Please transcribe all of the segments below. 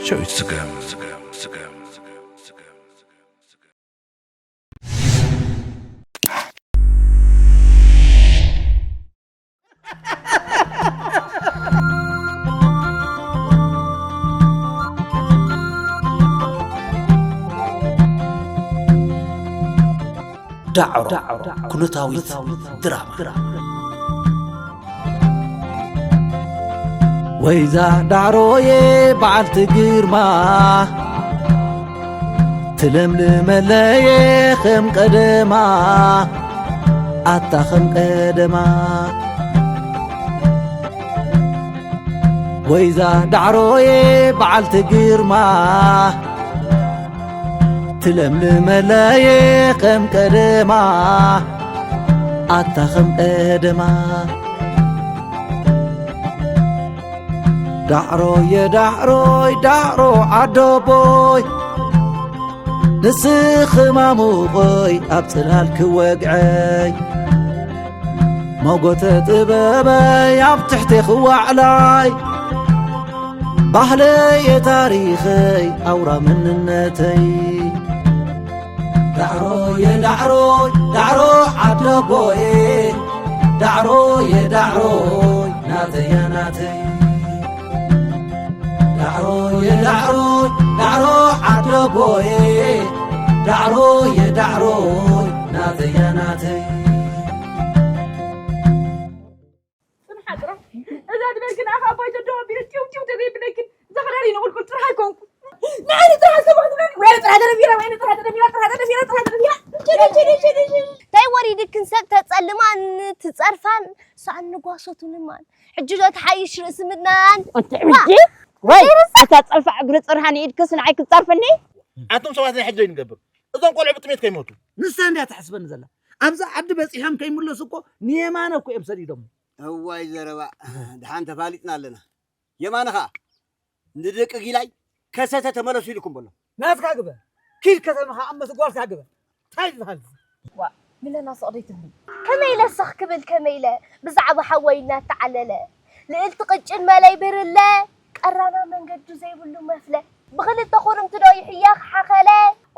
ጨዊት ስገም። ዳዕሮ ኩነታዊት ድራማ። ወይዛ ዳዕሮዬ በዓልቲ ግርማ፣ ትለምልመለየ ከም ቀደማ፣ ኣታ ከም ቀደማ። ወይዛ ዳዕሮዬ በዓልቲ ግርማ፣ ትለምልመለየ ከም ቀደማ፣ ኣታ ከም ቀደማ። ዳዕሮየ ዳዕሮይ ዳዕሮ ዓደቦይ፣ ንስኺ ማሙቐይ ኣብ ጽላል ክወግዐይ፣ መጎተ ጥበበይ ኣብ ትሕቲ ክዋዕላይ፣ ባህለየ ታሪኸይ ኣውራ መንነተይ። ዳዕሮየ ዳዕሮይ ዳዕሮ ዓደቦየ፣ ዳዕሮየ ዳዕሮይ ናተያ ናተይ። ዳዕሮየ ዳዕሮይ ዳዕሮ ዓደቦየ፣ ዳዕሮየ ዳዕሮይ ናተያ ናተይ። ጽንሓ ጥራሕ። እዛ ድበል ግን ኣኻ ኣባይ ዘደዋ ቢረ ቲው ቲው ተዘይብለይ ግን ዘኽረሪ ንቑልቁል ጥራሕ ኣይኮንኩ። ንዓኒ ጥራሕ ሰማዕ ትብለኒ። ወይነ ጥራሕ ደረቢራ፣ ወይነ ጥራሕ ደረቢራ፣ ጥራሕ ደረቢራ፣ ጥራሕ ደረቢራ። ሽደ፣ ሽደ፣ ሽደ፣ ሽደ። እንታይ ወሪድክን ሰብ ተጸልማን ትጸርፋን ሰኣን ንጓሶቱንማን። ሕጂ ዶ ተሓይሽ ርእሲ ምድናን? ኣንቲ ዋ! ዕብዲ? ወይ ዘይርሳዕ። እታ ጸርፋ እግሪ ጽርሃ ንኢድክስ ንዓይ ክትጸርፍኒ? ኣንቱም ሰባት ናይ ሕጂ ዘይንገብር። እዞም ቆልዑ ብጥሜት ከይሞቱ። ንሳ እንድያ ትሕስበኒ ዘላ። ኣብዚ ዓዲ በጺሖም ከይምለሱ እኮ ንየማነ እኮ እዮም ሰዲዶም። እዋይ ዘረባ፣ ደሓን ተፋሊጥና ኣለና። የማነ ኸኣ ንደቂ ጊላይ ከሰተ ተመለሱ ኢልኩም በሎ። ናትካ ግበር። ኪድ ከተማኻ ኣብ መስጓልካ ግበር። እንታይ ዝበሃል? ዋ፣ ሚለና ስቕ ደይትብሉ። ከመይ ኢለ ስኽ ክብል ከመይ ኢለ ብዛዕባ ሓወይ እናተዓለለ። ልእልቲ ቅጭን መለይ ብርለ፣ ቀራና መንገዱ ዘይብሉ መፍለ። ብኽልተ ኩርምቲ ዶ ይሕየኽ ሓኸለ?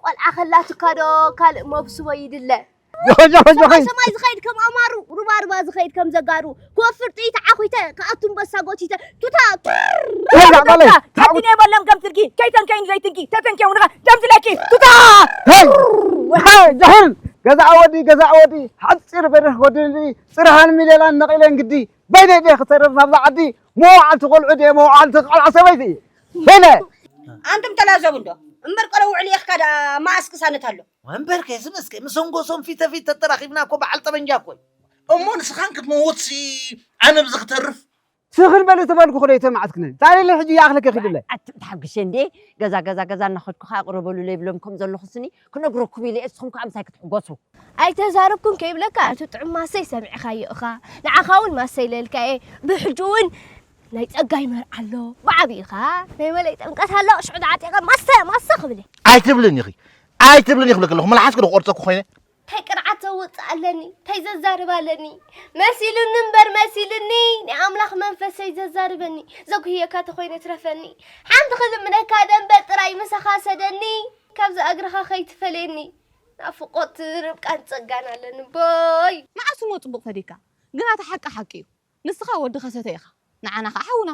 ቆልዓ ከላትካ ዶ ካልእ መብስቦ ይድለ? ጆኾ፣ ጆኾ፣ ጆኾ። ሰማይ ሰማይ ዝኸይድ ከም ኣማሩ፣ ሩባ ሩባ ዝኸይድ ከም ዘጋሩ፣ ክወፍር ጥይት ዓኹተ፣ ክኣቱ ኣንበሳ ጎቲተ፣ ቱታ፣ ቱር! ሄይ፣ ዛዕባለይ፣ ሓቂ ዛዕባ- ነይበሎም ከም ትልኪ፣ ከይተንከይኒ ዘይትንኪ፣ ተተንከዩ ንኻ ደም ዝለኪ፣ ቱታ! ሄይ! ሄይ፣ ጃህል! ገዛእ ወዲ፣ ገዛእ ወዲ፣ ሓጺር በሪኽ ጎድኒ፣ ጽርሃን ሚሌላን ነቒለን ግዲ፣ በይነይ ድየ ክተርፍ ናብዛ ዓዲ፣ መዋዕልቲ ቆልዑ ድየ፣ መዋዕልቲ ቆልዓ ሰበይቲ እየ። በይነ! ኣንቱም ተላዘቡ እንዶ፣ እምበር ቆለ ውዕል ኢኽካ ደኣ መኣስ ቅሳነት ኣሎ። እምበር ከይሲ መስከ፣ ምስ ኣንጎሶም ፊተ ፊት ተተራኺብና እኮ በዓል ጠበንጃ እኮ እዩ። እሞ ንስኻን ክትመውትሲ ኣነ ብዚ ክተርፍ? ስኽን በሊ ተበልኩ ክደ ይተማዕትክነ። ታሪለ ሕጂ ይኣኽለከ ኪድለ። ኣት-፣ ተሓግሸ እንዴ? ገዛ፣ ገዛ፣ ገዛ እናኸድኩ ኸኣ ቅረበሉ ለይብሎም ከም ዘለኹ ስኒ ክነግረኩም ኢለ እየ። ንስኹም ከኣ ምሳይ ክትሕጎሱ። ኣይተዛረብኩን ከይብለካ፣ እቲ ጥዑም ማሰይ ሰሚዕኻዮ ኢኻ። ንዓኻ እውን ማሰይ ለልካ እየ። ብሕጂ እውን ናይ ጸጋይ መርዓ ኣሎ። ብዓቢኻ ናይ መለይ ጥምቀት ኣሎ። ሽዑ ደኣ ዓጢቐ ማሰ፣ ማሰ ክብል እየ። ኣይትብልን ኢኺ። ኣይትብልን ኢኺ ክብለኪ ኣለኹ። መልሓስኪ ዶ ክቆርጸኩ ኮይነ? እንታይ ቅርዓት ዘውጽእ ኣለኒ? እንታይ ዘዛርብ ኣለኒ? መሲሉኒ እምበር መሲሉኒ፣ ናይ ኣምላኽ መንፈሰይ ዘዛርበኒ። ዘጉህየካ ተኾይነ ትረፈኒ። ሓንቲ ክልምነካ ደንበ ጥራይ ምሳኻ ሰደኒ። ካብዛ እግርኻ ከይትፈለየኒ። ናፍቖት ርብቃን ጸጋን ኣለኒ ቦይ። መዓስ እሞ ጽቡቕ ፈዲካ? ግና እቲ ሓቂ ሓቂ እዩ። ንስኻ ወዲ ከሰተ ኢኻ። ንዓና ኸዓ ሓውና።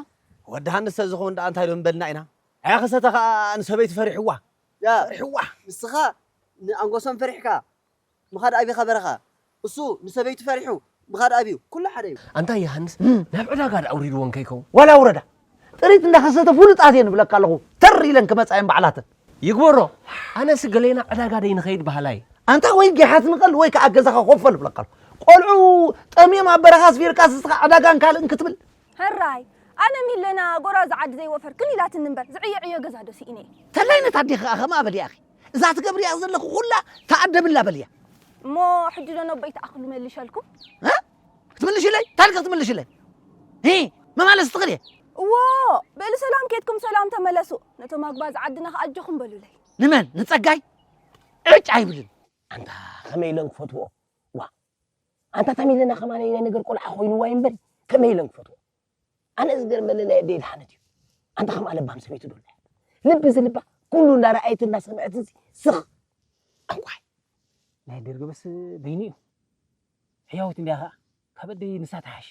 ወዲ ሃንስ ተዝኸውን ደኣ እንታይ ዶ ምበልና ኢና? ኣያ ከሰተ ኸዓ ንሰበይቲ ፈሪሕዋ። ያ፣ ፈሪሕዋ። ንስኻ ንኣንጎሶም ፈሪሕካ ምኻድ ኣቢኻ በረኻ። እሱ ንሰበይቱ ፈሪሑ ምኻድ ኣብዩ። ኩሉ ሓደ እዩ። ኣንታ ዮሃንስ፣ እም። ናብ ዕዳጋ ደኣ ኣውሪድወን ከይከውን። ዋላ ውረዳ። ጥሪት እንዳኸሰተ ፍሉጣት እየን እብለካ ኣለኹ። ተር ኢለን ክመጻ እየን ባዕላተን። ይግበሮ። ኣነስ ገሌና ዕዳጋ ደይ ንኸይድ በሃላይ። ኣንታ ወይ ጊሓት ንቐል ወይ ከኣ ገዛኻ ኮፈል እብለካ ኣለኹ። ቆልዑ ጠምዮም ኣብ በረኻ ኣስፊርካ ንስኻ ዕዳጋን ካልእን ክትብል። ሕራይ፣ ኣነ ሚለና ጎራዙ ዓዲ ዘይወፈርክን ኢላትኒ እምበር፣ ዝዕዮ ዕዮ ገዛ ዶ ስኢነ እየ። ተላይ ነታ ኣዴኺ ከኣ ከምኣ በልያ ኢኺ። እዛ ትገብርያ ዘለኺ ኩላ ተኣደብላ በልያ። እሞ ሕጂ ዶ ነቦይ ተኣኽሉ መልሸልኩም? እ? ክትምልሽለይ? ታሪክ ክትምልሽለይ? ሂ፣ መማለስ ትኽእል እየ። እዎ፣ ብእሊ ሰላም ኬድኩም ሰላም ተመለሱ። ነቶም ኣግባዝ ዓድና ከኣ ኣጆኹም በሉለይ። ንመን? ንጸጋይ? ዕጭ ኣይብልን። ኣንታ ከመይ ኢለን ክፈትዎ? ዋ፣ ኣንታ ተሚለና ከማን ኢለ ነገር ቆልዓ ኮይንዋ እዩ እምበር፣ ከመይ ኢለን ክፈትዎ? ኣነ ዝገርመኒ ናይ ኣደይ ድሓነት እዩ። ኣንታ ከምኣ ለባም ሰበይቲ ዶ ኣለያ? ልቢ ዝልባ ኩሉ እንዳረኣየት እንዳሰምዐት እዚ ስኽ። ኣዋይ ናይ ደርገበስ በይኑ እዩ። ሕያውት እንዲያ ኸዓ ካብ ኣደይ ንሳ ትሓሽ።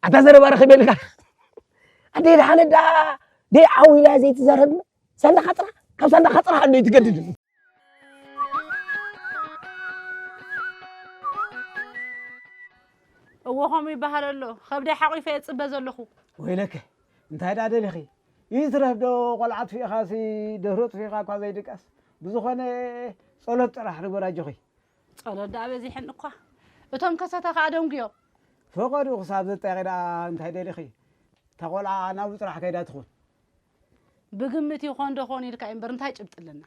ኣታ ዘረባ ረኺበልካ ኣደይ ደሓነ ዳ ደይ ዓው ኢላ ዘይትዛረብኒ ሳንዳኻ ጥራሕ ካብ ሳንዳኻ ጥራሕ ኣደይ ትገድድ። እዎ ከምኡ ይበሃል ኣሎ። ከብደይ ሓቒፈ እየ ዝፅበ ዘለኹ። ወይለከ እንታይ ደኣ ደሊኺ? ይትረፍ ዶ ቆልዓ ኣጥፊእኻሲ ደርሆ ኣጥፊእኻ እኳ ዘይድቃስ። ብዝኾነ ጸሎት ጥራሕ ንግበር ኣጆኺ። ጸሎት ደኣ በዚሐኒ እኳ። እቶም ከሰተ ከኣ ደንጉዮም። ፈቐድኡ ክሳብ ዘጣየቒ ደኣ እንታይ ደሊኺ? እታ ቆልዓ ናብኡ ጥራሕ ከይዳ ትኹን። ብግምት ይኾን ዶ ኾን ኢልካ እዩ እምበር እንታይ ጭብጢ ኣለና?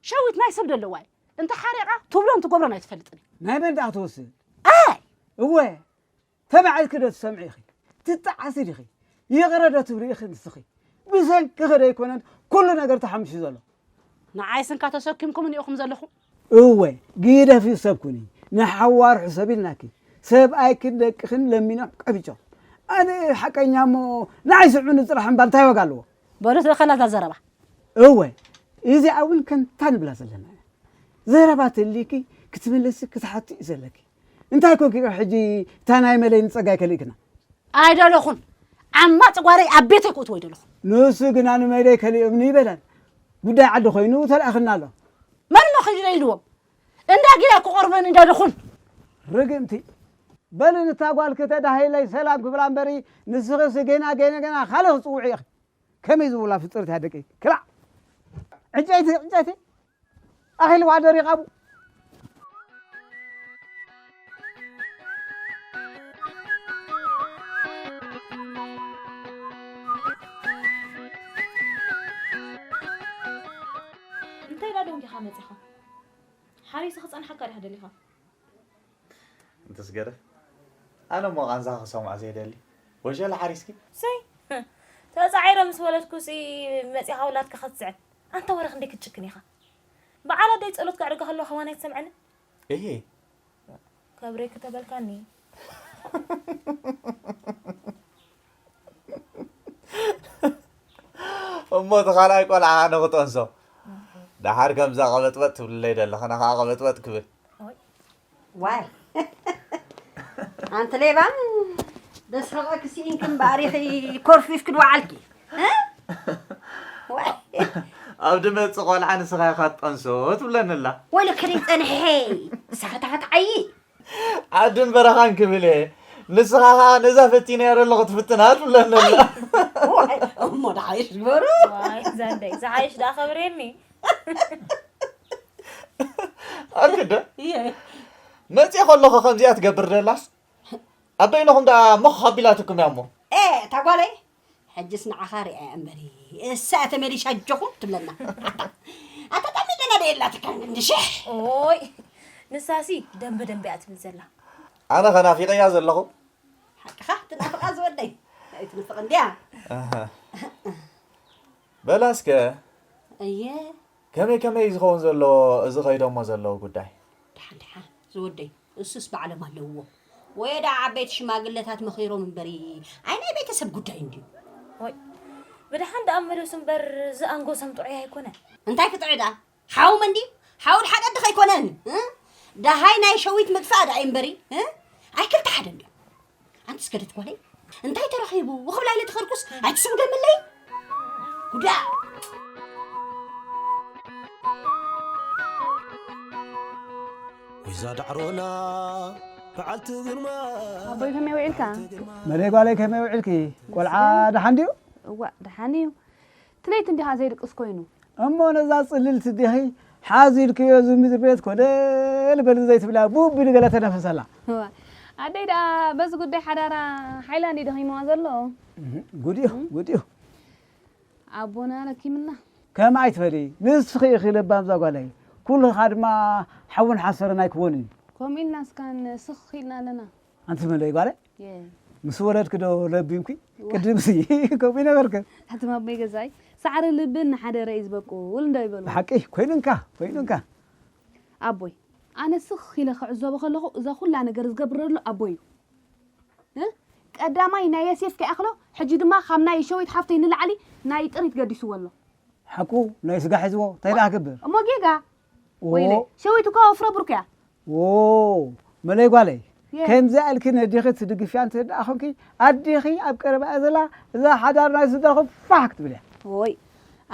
ሸዊት ናይ ሰብ ደለዋ እዩ። እንተ ሓሪቓ ትብሎን ትገብሮን ኣይትፈልጥን እዩ። ናይ መን ደኣ ክትወስድ? ኣይ! እወ ተባዒልኪ ዶ ትሰምዒ ኢኺ? ትጠዓሲ ዲኺ? ይቕረ ዶ ትብሊ ኢኺ ንስኺ? ብሰንክኺ ዶ ኣይኮነን ኩሉ ነገር ተሓምሹ ዘሎ? ንዓይስ እንካ ተሰኪምኩምኒ ኢኹም ዘለኹም። እወ ግደፊ ሰብ ኩኒ፣ ንሓዋሩ ሕሰቢ ኢልናኪ። ሰብኣይክን ደቅኽን ለሚኖም ቀቢጾም። ኣነ ሓቀኛ እሞ ንዓይ ስምዑኒ ጥራሕ እምበር እንታይ ዋጋ ኣለዎ? በሉ ትበኸላ እዛ ዘረባ። እወ እዚኣ እውን ከምታ ንብላ ዘለና እያ። ዘረባ ተልይኪ ክትምልሲ ክትሓቲ እዩ ዘለኪ። እንታይ ኮንኪ ኢኺ ሕጂ እታ ናይ መለይ ንጸጋይ ከሊእክና? ኣይደለኹን። ዓማ ጨጓረይ ኣብ ቤተይ ክእትዎ ኣይደለኹን። ንሱ ግና ንመለይ ከሊኦምኒ ይበላል። ጉዳይ ዓዲ ኮይኑ ተላእኽና ኣሎ። መን እሞ ኺዱ ኢልዎም? እንዳ ጊላ ክቐርበኒ ደለኹን። ርግምቲ በሊ ንታ ጓል ክተዳሂለይ ሰላም ክብላ እምበሪ ንስኽሲ ገና ገና ገና ካልእ ክጽውዒ ኢኺ። ከመይ ዝብላ ፍጥረት እያ ደቂ ክላዕ ዕንጨይቲ ዕንጨይቲ ኣኺልዋ ደሪቓ ቡ እንታይ ዳ ደንጊኻ መጺኻ ሓሪሱ ክጸንሓካ ዲኻ ደሊኻ እንተስገደ ኣነ እሞ ቃንዛኻ ክሰምዖ ዘይደሊ ወሸላ ሓሪስኪ ሰይ ተጻዒረ ምስ ወለድኩ ሲ መጺኻ ውላድካ ከትስዕብ ኣንታ ወረ ክንደይ ክትጭክን ኢኻ በዓል ኣደይ ጸሎት ከዕርጋ ከለዋ ከማን ኣይትሰምዐንን እሂ ከብሬ ክተበልካኒ እሞ እቲ ካልኣይ ቆልዓ ኣነ ክጠንሶ ደሓር ከምዛ ቀበጥበጥ ትብልለይ ደለኸ ንኸዓ ቀበጥበጥ ክብል ዋይ ኣንቲ ሌባ ደስረቐኪ ስኢንኪ እምበኣር ኢኺ ኮርፊፍኪ ድወዓልኪ ኣብ ድመፅእ ቆልዓ ንስኻ ኢኻ ትጠንሶ ትብለኒ ኣላ ወይለከ ደይ ፀንሐ ንስኻ ተኸትዓዪ ዓድን በረኻን ክብል እየ ንስኻ ኸዓ ነዛ ፈቲነያ ዘለኹ ትፍትና ትብለኒ ኣላ እሞ ደሓይሽ ግበሩ ዛንደይ ዝሓይሽ ደኣ ከብርየኒ ኣርክደ መፅእ ከለኹ ከምዚኣ ትገብር ደላስ ኣብ በይንኹም ደኣ ሞኽ ኣቢላትኩም እያ እሞ። ኤ እታ ጓለይ ሕጅስ ንዓኻ ሪኣያ እምበሪ እሳ እያ ተመሊሻ ኣጆኹም ትብለና። ኣታ ኣታ ጠሚጥና ዶ የላትካን ክንዲ ሽሕ። ኦይ ንሳሲ ደንበ ደንበ እያ ትብል ዘላ። ኣነ ከ ናፊቐያ ዘለኹ። ሓቅኻ ትናፍቓ ዝወደይ ኣይትንፍቕ እንድያ። ኣሃ። በላ እስከ እየ ከመይ ከመይ እዩ ዝኸውን ዘሎ እዚ ኸይዶሞ ዘለዉ ጉዳይ? ደሓን ደሓን ዝወደይ እሱስ ባዕሎም ኣለውዎ። ወየ ደኣ ዓበይቲ ሽማግለታት መኺሮም እምበሪ ኣይ ናይ ቤተሰብ ጉዳይ እንድዩ። ኦይ ብደሓን ደኣ መለሱ እምበር ዝኣንጎሶም ጥዑይ ኣይኮነን። እንታይ ክጥዑይ ደኣ ሓውም እንድዩ ሓው ድሓቀዲ ከይኮነን እ? ደሃይ ናይ ሸዊት ምጥፋእ ደኣ እዩ እምበሪ እ? ኣይ ክልተ ሓደ እንድዮም። ኣንቲ ስገደት ጓለይ እንታይ ተረኺቡ ክብላ ኢለ ተኸርኩስ ኣይትስጉደምለይ ጉዳ ወይዛ ዳዕሮና በዓልቲ ግርማ ኣቦይ ከመይ ውዒልካ? መለይ ጓለይ ከመይ ውዒልኪ? ቆልዓ ደሓን ድዩ? እዋእ ደሓን እዩ። ትለይቲ እንዲኻ ዘይድቅስ ኮይኑ። እሞ ነዛ ጽልልቲ ዲኺ ሓዝ ኢልክዮ እዚ ምድሪ ቤት ኮለል በሊ ዘይትብላ ቡብ ኢሉ ገለ ተነፈሰላ። እዋ፣ ኣደይ ደኣ በዚ ጉዳይ ሓዳራ ሓይላ እንዲ ደኺምዋ ዘሎ። እህ፣ ጉድ እዩ፣ ጉድ እዩ። ኣቦና ለኪምና። ከምኣ ኣይትበሊ፣ ንስኺ ኢኺ ለባም እዛ ጓለይ። ኩልኻ ድማ ሓውን ሓሰርን ኣይክወንን እዩ። ከምኡ ኢልና እስካን ስኽ ኢልና ኣለና። ኣንቲ መለይ ጓለ ምስ ወለድኪ ዶ ለቢምኪ? ቅድምሲ ከምኡ ይነበርክን። ኣቲ ማቦይ ገዛይ ሳዕሪ ልብን ንሓደረ እዩ ዝበቁል እንዶ ይበሉ። ብሓቂ ኮይኑንካ ኮይኑንካ። ኣቦይ ኣነ ስኽ ኢለ ክዕዘቦ ከለኹ እዛ ኩላ ነገር ዝገብር ዘሎ ኣቦይ እዩ። እ? ቀዳማይ ናይ የሴፍ ከይኣኽሎ ሕጂ ድማ ካብ ናይ ሸዊት ሓፍተይ ንላዕሊ ናይ ጥሪት ገዲስዎ ኣሎ። ሓቁ ናይ ስጋ ሒዝዎ እንታይ ደኣ ክገብር? እሞ ጌጋ ወይለ ሸዊት እኮ ወፍረ ብሩክ እያ። ዎ መለይ ጓለይ ከምዚኣ ኢልኪ ነዲኺ ትድግፍያ እንተ ደኣ ኾንኪ ኣዲኺ ኣብ ቀረባ እያ ዘላ እዛ ሓዳር ናይ ስድራኹም ፋሕ ክትብል እያ። ወይ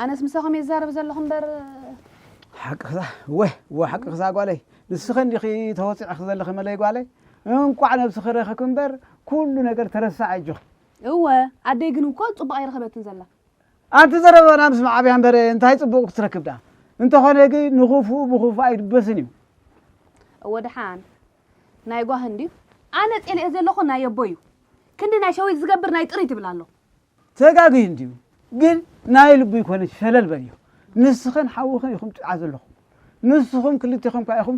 ኣነስ ምሳኹም የዛረብ ዘለኹ እምበር ሓቅኽዛ ወ ወ ሓቅኽዛ ጓለይ ንስኺ እንዲኺ ተወፂዕኺ ዘለኺ መለይ ጓለይ እንቋዕ ነብስኺ ረኸኪ እምበር ኩሉ ነገር ተረሳዕ ኣጆኺ። እወ ኣደይ ግን እኮ ፅቡቕ ኣይረኸበትን ዘላ። ኣንቲ ዘረባና ምስማዕ ኣብያ እምበር እንታይ ፅቡቕ ክትረክብ ደኣ? እንተኾነ ግን ንኽፉእ ብኽፉእ ኣይድበስን እዩ። እወ ደሓን ናይ ጓህ እንድዩ ኣነ ጤልኤ ዘለኹ ናይ ኣቦ እዩ። ክንዲ ናይ ሸዊት ዝገብር ናይ ጥሪት ይብል ኣሎ። ተጋግዩ እንድዩ ግን ናይ ልቡ ይኮነች ሸለል በልዮ። ንስኽን ሓውኽን ኢኹም ጥዑያት ዘለኹም። ንስኹም ክልቴኹም እኳ ኢኹም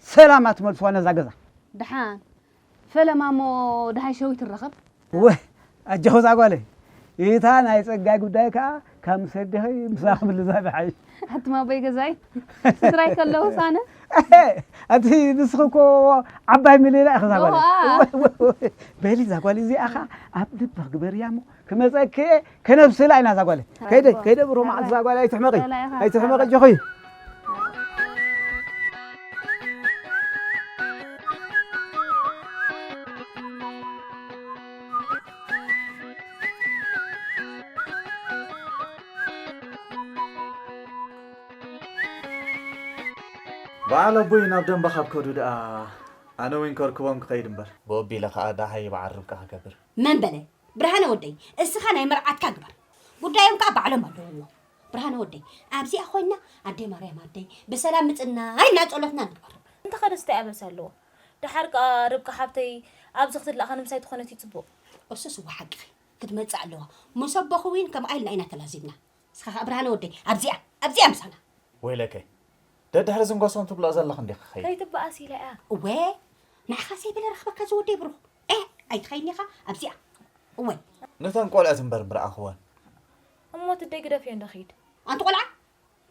ሰላም ኣትመልስዋ ነዛ ገዛ። ደሓን ፈለማ እሞ ደሃይ ሸዊት ንረኸብ። ወህ ኣጆኺ እዛ ጓለይ፣ እታ ናይ ጸጋይ ጉዳይ ከኣ ካብ ምስ ኣዴኺ ምሳኺ ምልዛብ ይሓይሽ። ኣቱም ኣቦይ ገዛይ ስድራይ ከለውስ ኣነ። ኣቲ ንስኺ እኮ ዓባይ ሚሊዮና ኢኺ እዛ ጓለይ። በሊ እዛ ጓል እዚኣ ኸኣ ኣብ ልብኺ ግበርያ እሞ ክመጸኪ እየ ከነብስላ ኢና እዛ ጓለይ። ከይደ ከይደ ብሮ መዓልቲ እዛ ጓለይ ኣይትሕመቒ ኣይትሕመቒ ኣጆኺ። በዓል ኣቦይ ናብ ደንበ ካብ ከዱ ደኣ ኣነ እውን ከርክቦም ክኸይድ እምበር። ብኦቢለ ኸኣ ደሃይ በዓል ርብቃ ክገብር። መን በለ ብርሃነ ወደይ እስኻ ናይ መርዓትካ ግበር ጉዳዮም ከኣ ባዕሎም ኣለውዎ። ብርሃነ ወደይ ኣብዚኣ ኮይና ኣደይ ማርያም ኣደይ ብሰላም ምጽና ኢልና ጸሎትና ንግበር። እንተ ኸደስ እንታይ ኣበሳ ኣለዎ? ደሓር ከኣ ርብቃ ሓብተይ ኣብዚ ክትላእኻ ንምሳይ ትኾነት እዩ ጽቡቕ። እሱስ እወ ሓቅኺ ክትመጽእ ኣለዋ። ምስ ኣቦኺ እውን ከምኣ ኢልና ኢና ተላዚብና። እስኻ ኸኣ ብርሃነ ወደይ ኣብዚኣ ኣብዚኣ ምሳና። ወይለከ ደድሕሪ ዝንጎሶም ትብልኦ ዘለኺ እንዲኺ ኸይድ። ከይትበኣስ ኢለ እያ። እወ ንዓኻ ዘይበለ ረኽበካ ዝወደይ ብሩኽ። ኤ ኣይትኸይድኒ ኢኻ ኣብዚኣ። እወ። ነተን ቆልዑት እምበር ምርኣኽወን። እሞ ትደይ ግደፍዮ እንዶ ኺድ። ኣንቲ ቆልዓ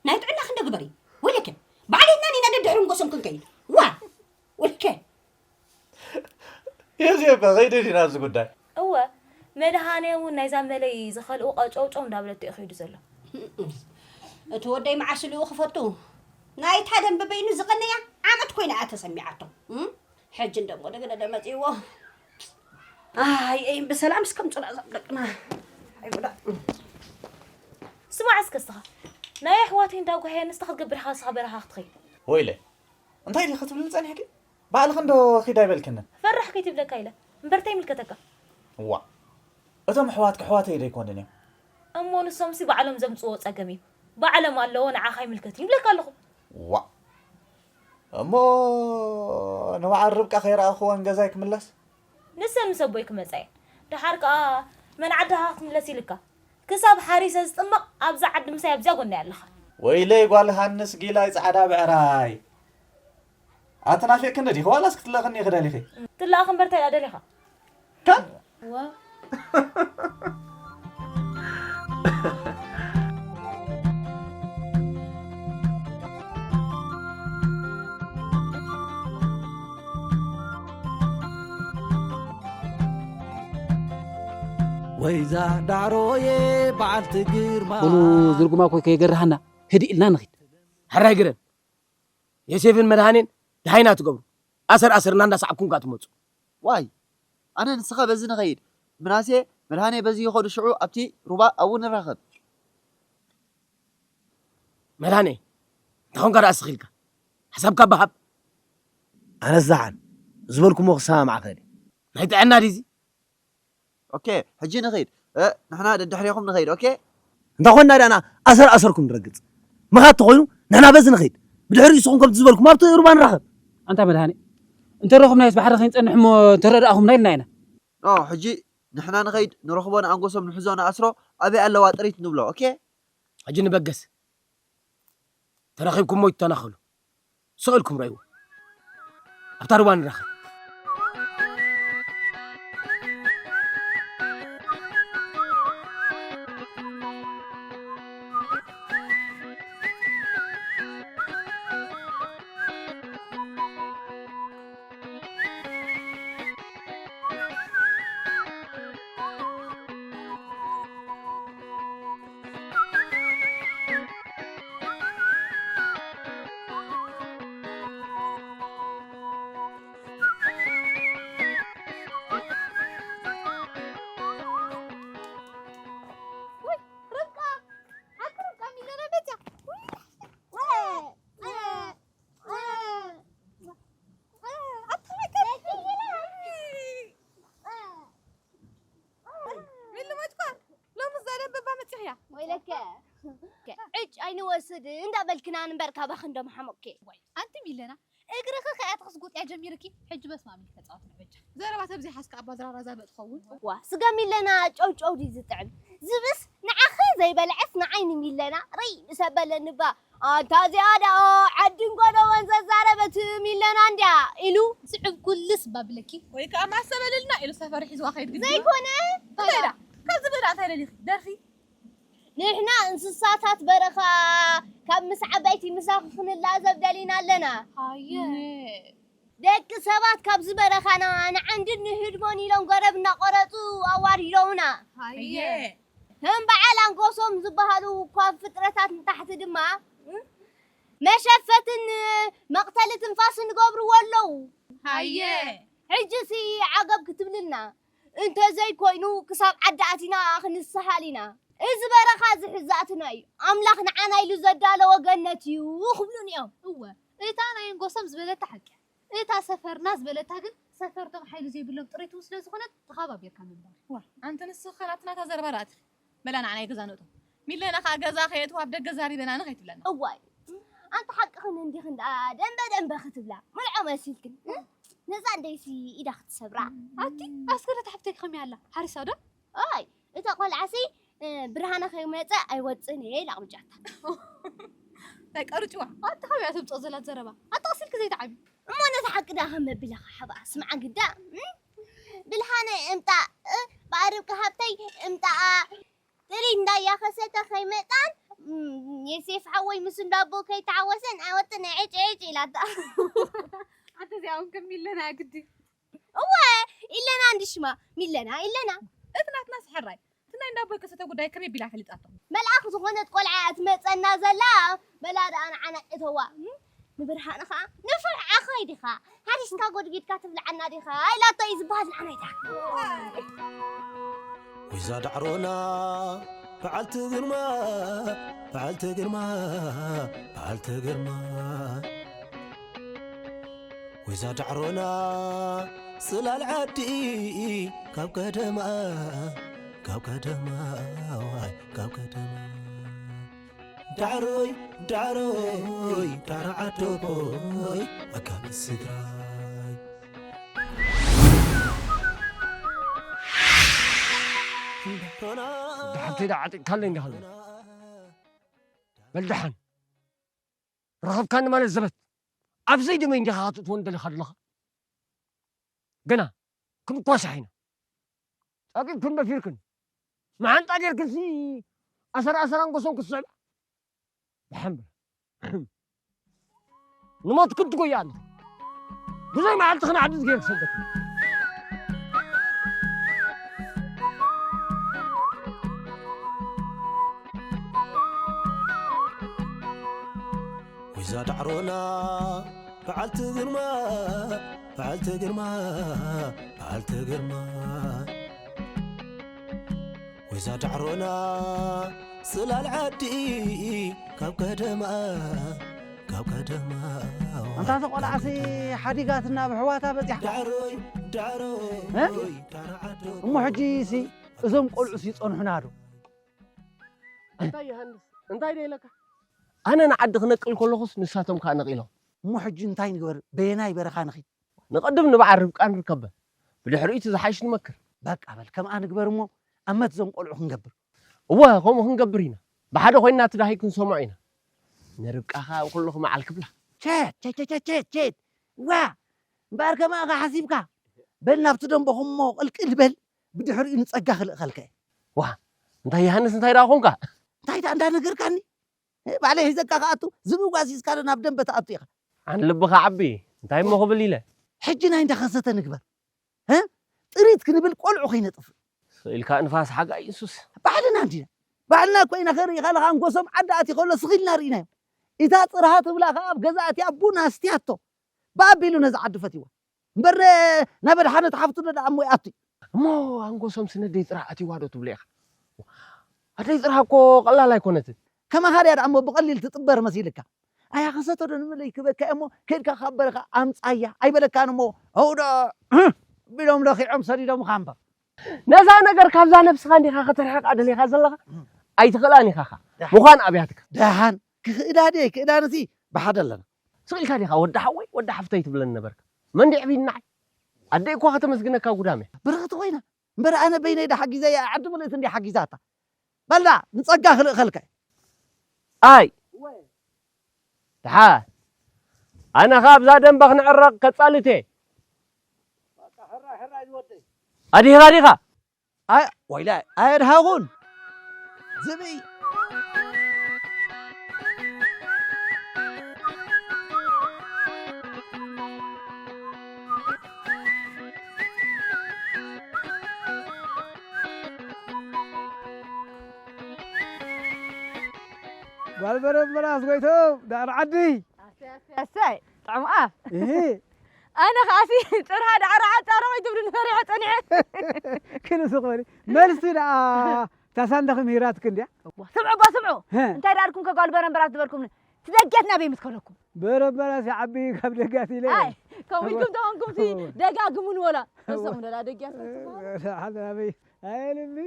ናይ ጥዕና ክንደ ግበሪ። ወይለከ ባዕለይና ኒና ደድሕሪ ንጎሶም ክንከይድ። ዋ ወይለከ። የዝየበ ኸይደ ዲና ኣብዚ ጉዳይ። እወ መድሃኔ እውን ናይዛ መለይ ዝኸልኡ ቀጨውጨው እንዳበለቶ እዩ ኸይዱ ዘሎ። እቲ ወደይ መዓስ ልኡ ክፈቱ ናይታ ደንበ በይኑ ዝቐነያ ዓመት ኮይና እያ ተሰሚዓቶ። እም? ሕጂ እንደሞ ደገደደ መጺእዎ። ኣይ ኣይም ብሰላም እስከምጽላ ዘብለቅና ኣይጉዳ። ስማዕ እስከ እስኻ ናይ ኣሕዋተይ እንዳጓህየ ንስኻ ክትገብር ኢኻ እስኻ በረኻ ክትኸይድ። ወይለ እንታይ ዲኺ ክትብልኒ ጸኒሕኪ? ባዕልኺ እንዶ ኺድ ኣይበልክንን። ፈራሕ ከይትብለካ ኢለ እምበር እንታይ ይምልከተካ? ዋእ እቶም ኣሕዋትኪ ኣሕዋተይ ዶ ኣይኮኑን እዮም? እሞ ንሶምሲ ባዕሎም ዘምጽእዎ ጸገም እዩ። ባዕሎም ኣለዎ ንዓኻ ኣይምልከትን ይብለካ ኣለኹ። ዋእ እሞ ንበዓል ርብቃ ከይረኣኽወን ገዛይ ክምለስ? ንሰን ምስ ኣቦይ ክመጻ እየን። ደሓር ከኣ መን ዓድኻ ክትምለስ ኢልካ? ክሳብ ሓሪሰ ዝጥመቕ ኣብዛ ዓዲ ምሳይ ኣብዚኣ ጎነይ ኣለኻ። ወይለይ ጓል ሃንስ ጊላይ ጻዕዳ ብዕራይ። ኣቲ ናፊቕክኒ ዲኺ ዋላስ ክትለኽኒ ኢኺ ደሊኺ? ትለኣኽ እምበር እንታይ ደኣ ደሊኻ? ከም ዋ ወይዛ ዳዕሮየ በዓልቲ ግርማ ኩሉ ዝርጉማ ኮይ ከየገርሃና ህድእ ኢልና ንኺድ። ሕራይ ግረን ዮሴፍን መድሃኔን ደሃይና ትገብሩ ኣሰር ኣሰርና እንዳሰዓብኩም ከኣ ትመጹ። ዋይ ኣነ ንስኻ በዚ ንኸይድ ምናሴ መድሃኔ በዚ ይኸዱ ሽዑ ኣብቲ ሩባ ኣብኡ ንራኸብ። መድሃኔ እንታይ ኾንካ ደኣ ስኺልካ ሓሳብካ ብሃብ። ኣነስ ደሓን ዝበልኩሞ ክሰማማዕ ክእል እየ። ናይ ጥዕና ድዩ እዚ? ኦኬ ሕጂ ንኺድ እ ንሕና ደድሕሬኹም ንኸይድ ኦኬ። እንተ ኾንና ደኣና ኣሰር ኣሰርኩም ንረግጽ። ምኻድ ተኾይኑ ንሕና በዚ ንኸይድ። ብድሕሪኡ ንስኹም ከምቲ ዝበልኩም ኣብቲ ሩባ ንራኸብ። ኣንታ መድሃኔ እንተ ረኹብናዮስ ባሕሪ ከይንጸንሕ እሞ እንተ ረዳእኹምና ኢልና ኢና። ኖ ሕጂ ንሕና ንኸይድ ንረኽቦ ንኣንጎሶም ንሕዞ ንኣስሮ ኣበይ ኣለዋ ጥሪት ንብሎ ኦኬ። ሕጂ ንበገስ ተረኺብኩሞ ይተናኸሉ። ስቕ ኢልኩም ረእይዎ ኣብታ ሩባ ንራኸብ። ኢለከ ዕጭ ኣይንወስድ እንዳበልክና ንበር ካባኽ እንደመሓመቅኬ። ኣንቲ ሚለና እግርኺ ከያትኽስ ጉጥያ ጀሚርኪ። ሕጂ በስማሚ ተጻወት ንበጃ። ዘረባ ተብዚሓስ ከኣ ባዝራራ ዛበጥ ትኸውን። ዋ ስጋ ሚለና ጨውጨው ድዩ ዝጥዕም? ዝብስ ንዓኺ ዘይበልዐስ ንዓይ ንሚለና ርይ ምሰበለኒ ባ። ኣንታ እዚኣ ደኣ ዓድን ጎደቦን ዘዛረበት ሚለና እንድያ ኢሉ ስዕብ ኩልስ ባብለኪ። ወይ ከኣ ማሰበልልና ኢሉ ሰፈር ሒዝዋ ከይድ ግዲ። ዘይኮነ እንታይ ዳ ካብዚ በዳ እንታይ ደሊኺ ደርፊ ንሕና እንስሳታት በረኻ ካብ ምስ ዓበይቲ ምሳኺ ክንላዘብ ደሊና ኣለና። ሃየ። ደቂ ሰባት ካብዚ በረኻና ንዓንድን ንህድሞን ኢሎም ገረብ እናቆረጹ ኣዋሪዶምና። ሃየ። ከም በዓል ኣንጎሶም ዝበሃሉ እኳ ፍጥረታት ንታሕቲ ድማ መሸፈትን መቕተሊ ትንፋስን ይገብርዎ ኣለዉ። ሃየ። ሕጂሲ ዓገብ ክትብልና እንተዘይኮይኑ ክሳብ ዓዲ ኣቲና ክንስሃል ኢና። እዚ በረኻ እዚ ሕዛእትና እዩ። ኣምላኽ ንዓና ኢሉ ዘዳለዎ ገነት እዩ ክብሉን እዮም። እወ እታ ናይ ኣንጎሶም ዝበለታ ሓቂ እያ። እታ ሰፈርና ዝበለታ ግን ሰፈርቶም ሓይሊ ዘይብሎም ጥሪት ስለ ዝኾነት ተኸባቢርካ ምንባር። ዋ ኣንቲ ንስኺ ናትና እታ ዘረባ ዳኣ ትኺ በላ ንዓና ይገዛ ነእቶ ሚለና ከኣ ገዛ ከየእትዋ ኣብ ደገ ዛሪበና ንኸይትብለና። እዋይ ኣንቲ ሓቅኽን እንዲኽን ደኣ ደንበ ደንበ ክትብላ ምልዖ መሲልክን ነዛ እንደይሲ ኢዳ ክትሰብራ። ኣቲ ኣስከረት ሓፍተይ ከመይ ኣላ ሓሪሳ ዶ? ኣይ እታ ቆልዓሲ ብርሃነ ከይመፀ ኣይወፅን እየ ኢላ ኣቕምጫታ። እንታይ ቀርጭዋ ኣቲ ካበይ እያ ተምፅኦ ዘላ ዘረባ ኣቲ ቀሲልኪ ዘይትዓቢ። እሞ ነቲ ሓቂ ደኣ ከም መቢልኻ ሓባ ስምዓ ግዳ ብልሓነ እምጣእ ብኣርብቂ ሃብተይ እምጣኣ ጥሪ እንዳያኸሰተ ከይመጣን የሴፍ ሓወይ ምስ እንዳቦ ከይተዓወሰን ኣይወጥን ዕጭ ዕጭ ኢላታ። ኣንተ እዚኣ እውን ከም ሚለና ግዲ እወ ኢለና እንድሽማ ሚለና ኢለና እቲ ናትና ስሕራይ እቲ ናይ እንዳቦ ይከሰተ ጉዳይ ከመይ ቢላ ፈሊጣቶ። መልኣኽ ዝኾነት ቆልዓ እያ ትመፀና ዘላ በላ ደኣ ንዓና እተዋ ንብርሃን ኸዓ ንፍዕ ዓኻይ ዲኻ ሓሪስካ ጎድጊድካ ትብልዓና ዲኻ ኢላቶ እዩ ዝበሃል ንዓና ይታ ወይዛ ዳዕሮና በዓልቲ ግርማ በዓልቲ ግርማ በዓልቲ ግርማ ወይዛ ዳዕሮና ጽላል ዓዲ ካብ ቀደማ ካብ ቀደማ ዋይ ካብ ቀደማ ዳዕሮይ ዳዕሮይ ዳዕሮ ዓዶቦይ ኣካል ስድራይ ዳዕሮና ሓብተይ ዳ ዓጢቕካለይ እንዲኻ በል ደሓን ረኸብካኒ ማለት ዘበት ኣብ ዘይደመይ እንዲኻ ክትእትወኒ ደሊኻ ኣለኻ ገና ክንኳሳሕ ኢና ጸቂጥክን ደፊርክን መዓንጣ ጌርክንሲ ኣሰር ኣሰር ኣንጎሶም ክትስዕባ ብሓምብር ንሞት ክትጎያ ኣለኻ ብዙይ መዓልቲ ክንዓዲ ዝገይር ክሰደካ ወይዛ ዳዕሮና በዓልቲ ግርማ በዓልቲ ግርማ በዓልቲ ግርማ ወይዛ ዳዕሮና ጽላል ዓዲ ካብ ቀደማ ካብ ቀደማ ኣንታ ተቆልዓሲ ሓዲጋትና ብሕዋታ በጺሓ ዳዕሮይ ዳዕሮይ እ? ዳዕሮ ዓዶ እሞ ሕጂ ሲ እዞም ቆልዑ ሲ ይጸንሑና ዶ እንታይ ዮሃንስ እንታይ ደይለካ ኣነ ንዓዲ ክነቅል ከለኹስ ንሳቶም ከዓ ነቒሎም እሞ ሕጂ እንታይ ንግበር በየናይ በረኻ ንኺድ ንቐድም ንበዓል ርብቃ ንርከበ ብድሕሪኡ እቲ ዝሓይሽ ንመክር በቃ በል ከምኣ ንግበር እሞ ኣመት እዞም ቆልዑ ክንገብር እወ ከምኡ ክንገብር ኢና ብሓደ ኮይንና እቲ ዳሂ ክንሰምዖ ኢና ንርብቃ ከዓ ኩሉ ክመዓል ክብላ ቸት ቸት ቸት ቸት ዋ እምበኣር ከማእኻ ሓሲብካ በል ናብቲ ደንበኹም እሞ ቅልቅል በል ብድሕሪኡ ንጸጋ ክልእኸልካ እየ ዋ እንታይ ዮሃንስ እንታይ ደኣ ኾንካ እንታይ ደኣ እንዳነገርካኒ ባዕለይ ሒዘካ ክኣቱ ዝብኢ ጓሲስካ ዶ ናብ ደንበ ትኣቱ ኢኻ ኣን ልብኻ ዓቢ እንታይ እሞ ክብል ኢለ ሕጂ ናይ እንዳኸሰተ ንግበር ጥሪት ክንብል ቆልዑ ከይነጥፍእ ስቕ ኢልካ ንፋስ ሓጋይ ኢየሱስ ባዕልና እንዲና ባዕልና እኮ ኢና ከርኢ ከለኻ ንጎሶም ዓዲ ኣትዩ ከሎ ስኺልና ርኢናዮ እታ ፅርሃ ትብላ ከዓ ኣብ ገዛ ኣትያ ቡን ኣስትያቶ ብኣቢሉ ነዚ ዓዲ ፈትይዋ እምበር ናብ ኣድሓነት ሓፍቱ ዶ ደኣ እሞ ይኣቱ እሞ ኣንጎሶም ስነደይ ፅራህ ኣትይዋ ዶ ትብሎ ኢኻ ኣደይ ፅራህ እኮ ቀላል ኣይኮነትን ከማኻ ድያ ደኣ እሞ ብቐሊል ትጥበር መሲልካ ኣያ ከሰቶ ዶ ንምለይ ክበካ እሞ ከድካ ካብ በረኻ ኣምፃያ ኣይበለካን እሞ ኣውዶ ቢሎም ለኺዖም ሰዲዶምኻ እምበር ነዛ ነገር ካብዛ ነብስኻ እንዲኻ ከተርሕቓ ደሊኻ ዘለኻ ኣይትኽእላን ኢኻ ኻ። ደሓን። ምዃን ኣብያትካ። ደሓን። ክኽእዳ ድየ ክእዳንሲ ብሓደ ኣለና። ስቕ ኢልካ ዲኻ ወዲ ሓወይ፣ ወዲ ሓፍተይ ትብለኒ ነበርካ። መን ድዩ ዕብይኒ ንዓይ? ኣደይ እኳ ከተመስግነካ ጉዳም እያ። ብርኽቲ ኮይና። እምበር ኣነ በይነይ ዶ ሓጊዘያ? ዓዲ ምልእቲ እንድያ ሓጊዛታ። በላ ንጸጋ ክልእኸልካ እየ። ኣይ። ደሓን። ኣነ ኸኣ ኣብዛ ደንበ ክንዕረቕ ከጻልት እየ። ኣዲህኻ ዲኻ? ኣይ ወይላ ኣየድሃኹን ዝብኢ ጓል በረምበራስ ጎይቶም ዳር ዓዲ ኣሰይ ጥዑም ኣፍ እህ ኣነ ከዓሲ ጥርሃ ዳዕሮ ዓጣሮ ወይ ትብሉ ፈሪሐ ጸኒሐ ክንስቕ በሊ መልሲ ደኣ ታሳንደኺ ምሂራትኪ እንድያ እዋ፣ ስምዑ እባ ስምዑ። ሀ። እንታይ ደኣ ኣልኩም ከጓል በረምበራት ዝበልኩምኒ? ትደግያት ናበይ ምስ ከለኩም? በረምበራስ ይዓቢ ካብ ደጋት ኢለ። ኣይ፣ ከምኡ ኢልኩም ተኾንኩምሲ ደጋግሙኒ ወላ። እሶም ደላ ደግያት ከምጽ በሉ። ሓደ ናበይ ኣየልኒ።